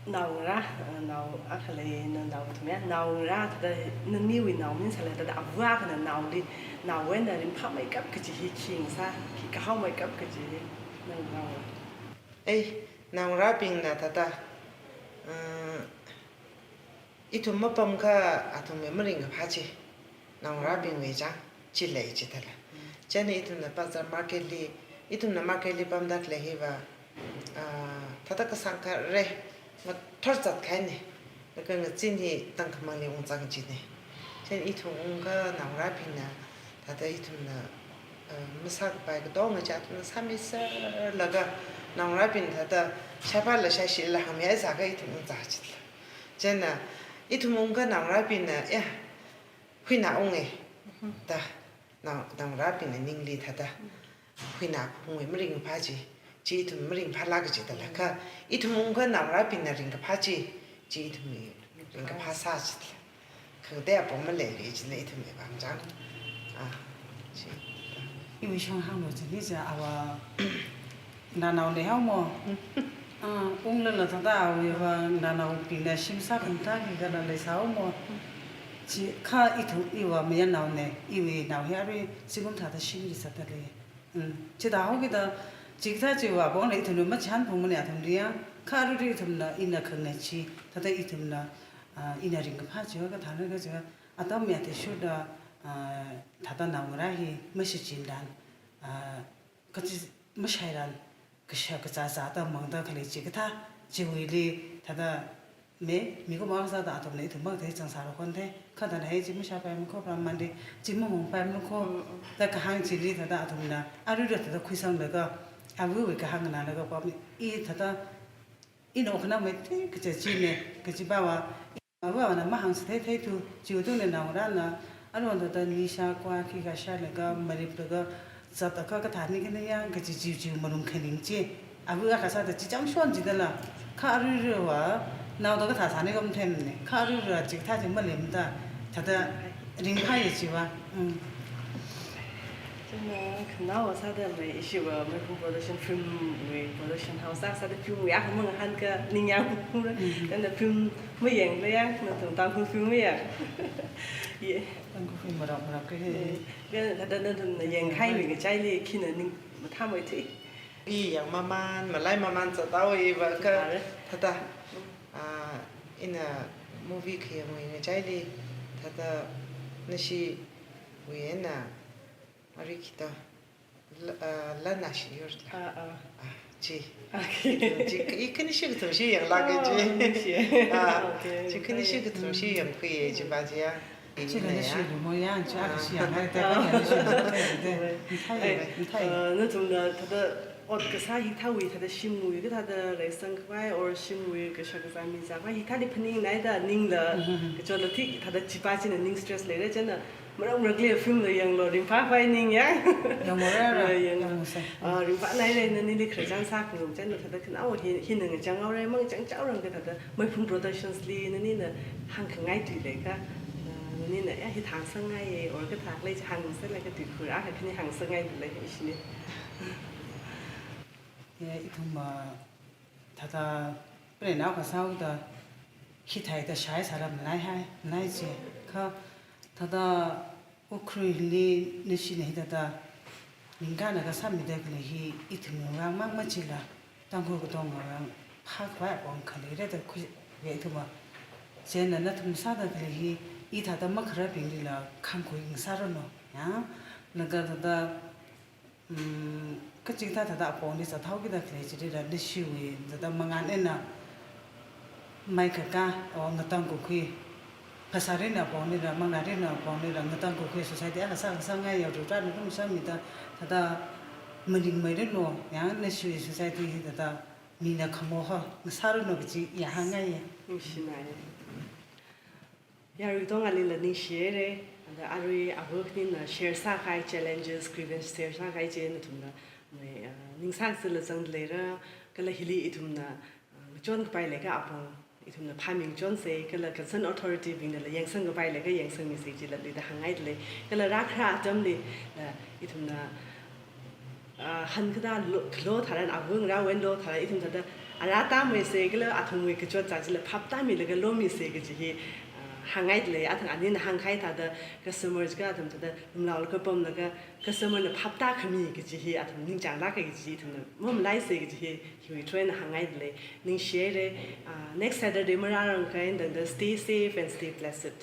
Naongarā, ah, nao akha leina naothum ya, naongarā thāda naniwui nao minsālala thāda ava akhana naoli, naowui eina ringphāmeikap kaji hi khi ngasā, khi kahaomeikap kaji hi, nana naongarā. Ei, naongarābingna thāda, uh, ithum mapamkha athumwui maringkaphā chi, naongarābingwui chang, chi lei chithāla. Chieina ithumna bazar market li, ithumna market li pamda khalei hiva, ah, thāda kasāngkha re, ngathor zatkahaina. Laga ngazin hi tangkhamangli ungzang china. Chieina ithum ungkha naongarābingna, thāda ithumna, eh, masākapai katonga chi athumna sāmiserlaga, naongarābing thāda shaipala shaishila hāngmi aisākha ithum ungzā chila. Chieina ithum ungkha naongarābingna, ya, huina unga, da, nao, naongarābingna ningli thāda, huina phungwui maringphā chi, chi ithum maringphālāk kaji thālakha, ithum ungkha naongarābingna ringkaphā chi, chi ithumwui ringkaphā sā chila. Khangatei apong maleili chila ithumwui vang chang. Ah, chi. Iwui shong hānglo chili cha awa, nganānao leihaomo. Ah, unglala thāda awuiva nganānaobingna shim sākhangatha khikhala leisāhaomo. Chi kha ithum iva mayarnaona, iwui nao hi arui zingkum thāda shimli zatda lei. Mm, chithāhaokida, chikathā chiva apongla ithumli machihān phungmana athumli ya, kha aruirui ithumna ina khangachee, thāda ithumna, ah, ina ringkaphā chiva kathāna kajiva, atam ya athishurda, ah, thāda naongarā hi mashichindan, ah, kachi mashairan, kashā kazā zāda mangda khalei chikathā, chiwuili thāda me, mikumo kasāda athumna ithum makathei zangsāra khon thei, kha thāda hi chi mashaipaimana kho, Brahmanli chi mamungpaimana kho, da kahāng chili thāda athumna, aruirui thāda khuisanglaga, awuiwui kahāng nganālaga pam, i thāda, ina okhanāmeithui kaja china, kajiva, awuivana mahāngsa theitheitu, chiwuitungli naongarāna, aruihon thāda nisha kwa khikha shailaga, mariplaga, zatakha kathāni khani ya, kaji chiwui chiwui malung khaning chi, awui akha sāda chi chang shon jidala, kha aruiruiva, naoda kathā sāni khamathemana, kha aruiruiva chikathā chi maleimada, thāda ringphāya chiva. Mm. Chieina khanaowa sāda mai ishiva Maiphung Production film wui production house sāda film wui akhamang hāngkha ningyāng phungra. Mm. Chieina film mayangla ya, nathum Tangkhul film mayang. Ye. Tangkhul film marāp marāp kha he. Mm. Kha thāda nathumna yangkahaiwui ngachaili khina ning mathāmeithui. I yangmaman, malai maman zathao iva kha. Mare. Thāda. Ah, ina movie khayangwui ngachaili, thāda nashiwui eina, arui khito, la, ah, la nashiyur. Ah, ah. Ah, chi. Okay. Chi, i khanishi kathumshi yanglāka chi. Oh, ningshi. Ah, okay, chi khanishi kathumshi yangkhuiya chiva chiya. Chila nashi lumo ya, chi akhashi yanghai da, kha nashi lumo ya da. Mithai, mithai. Ah, nathumna thāda ot kasā hikathāwui thāda shimwui kathāda reisangkhavai or shimwui kashak kazā mizākhavai hikathāli phaningnaida ningla, mhm, kachotla thik thāda chiva china ning stress leira chieina marāp marākli film la yanglo, ringphāphai ningyāng. Yangmara ra, ah, yang. Yangmasa. Ah, ringphānaira, nanili khararchan sākhangarum chieina thāda khanaowa hi, hina ngachang haora, mangachang chaoranga thāda Maiphung Productions li nanina hāngkhangai tui leikha, ah, nanina ya hithā hāngsangngai or kathā lei chi hāngsa leikha tui khura, kha khani hāngsangngai tui lei ishini. Ya, ithum, ah, thāda, prenao kasāhaoda, hithāda shai sāra manaihai, manai chi. Kha, thāda, Ukhrulli nashina hithāda, ningkana kasāmida khalei hi, ithumwui vang mang machila, Tangkhul katonga vang, phākhavai apong khalei reda khui, ve ithumva. Chieina nathum sāda khalei hi, i thāda makhararbinglila, khangkhui ngasāranu, ya. Laga thāda, mm, kachikathā thāda apongli zathao kida khalei chilila nashiwui, thāda mangān eina, mai kaka, o ngatang kukhui, Phasārina apong nira, mangnārina apong nira, ngatangkakhui society akha sāngasakngai, yaruirana rum sāmida, thāda maningmeiranu, yāng nashi society hi thāda mina khamo ha, ngasāranu kaji yāhāngngaiya. Ningshinai. Yarui katongalila ningshihaira, ada arui āva khanina share sākahai challenges, grievance share sākahai chi nathumna, mai, ah, ningsākazāla zangda leira, kala hili ithumna, ah, ngachonkapai leiakha apong, ithumna phāmingachonsa, kala concerned authority bingnala yangsangkapai leiakha yangsangmisa jila lida hāngngaida lei, kala rākhara atamli, ah, ithumna, ah, han kathā lo, lo tharan, āva ngarā wui lo tharan, ithum thāda arā tāmeisa, kala athumwui kachot chā chila phap tāmilaga lomisa kaji hi, ah, hāngngaida lei, athang anina hāngkahai thāda customer jiakha athum thāda lumlaolaga pamlaga customer na phap tākhami kaji hi athum ningchānglāka kaji ithumna mamalaisa kaji hi, hiwui through eina hāngngaida lei, ningshihaira, ah, next Saturday marārangkha eina tangda stay safe and stay blessed.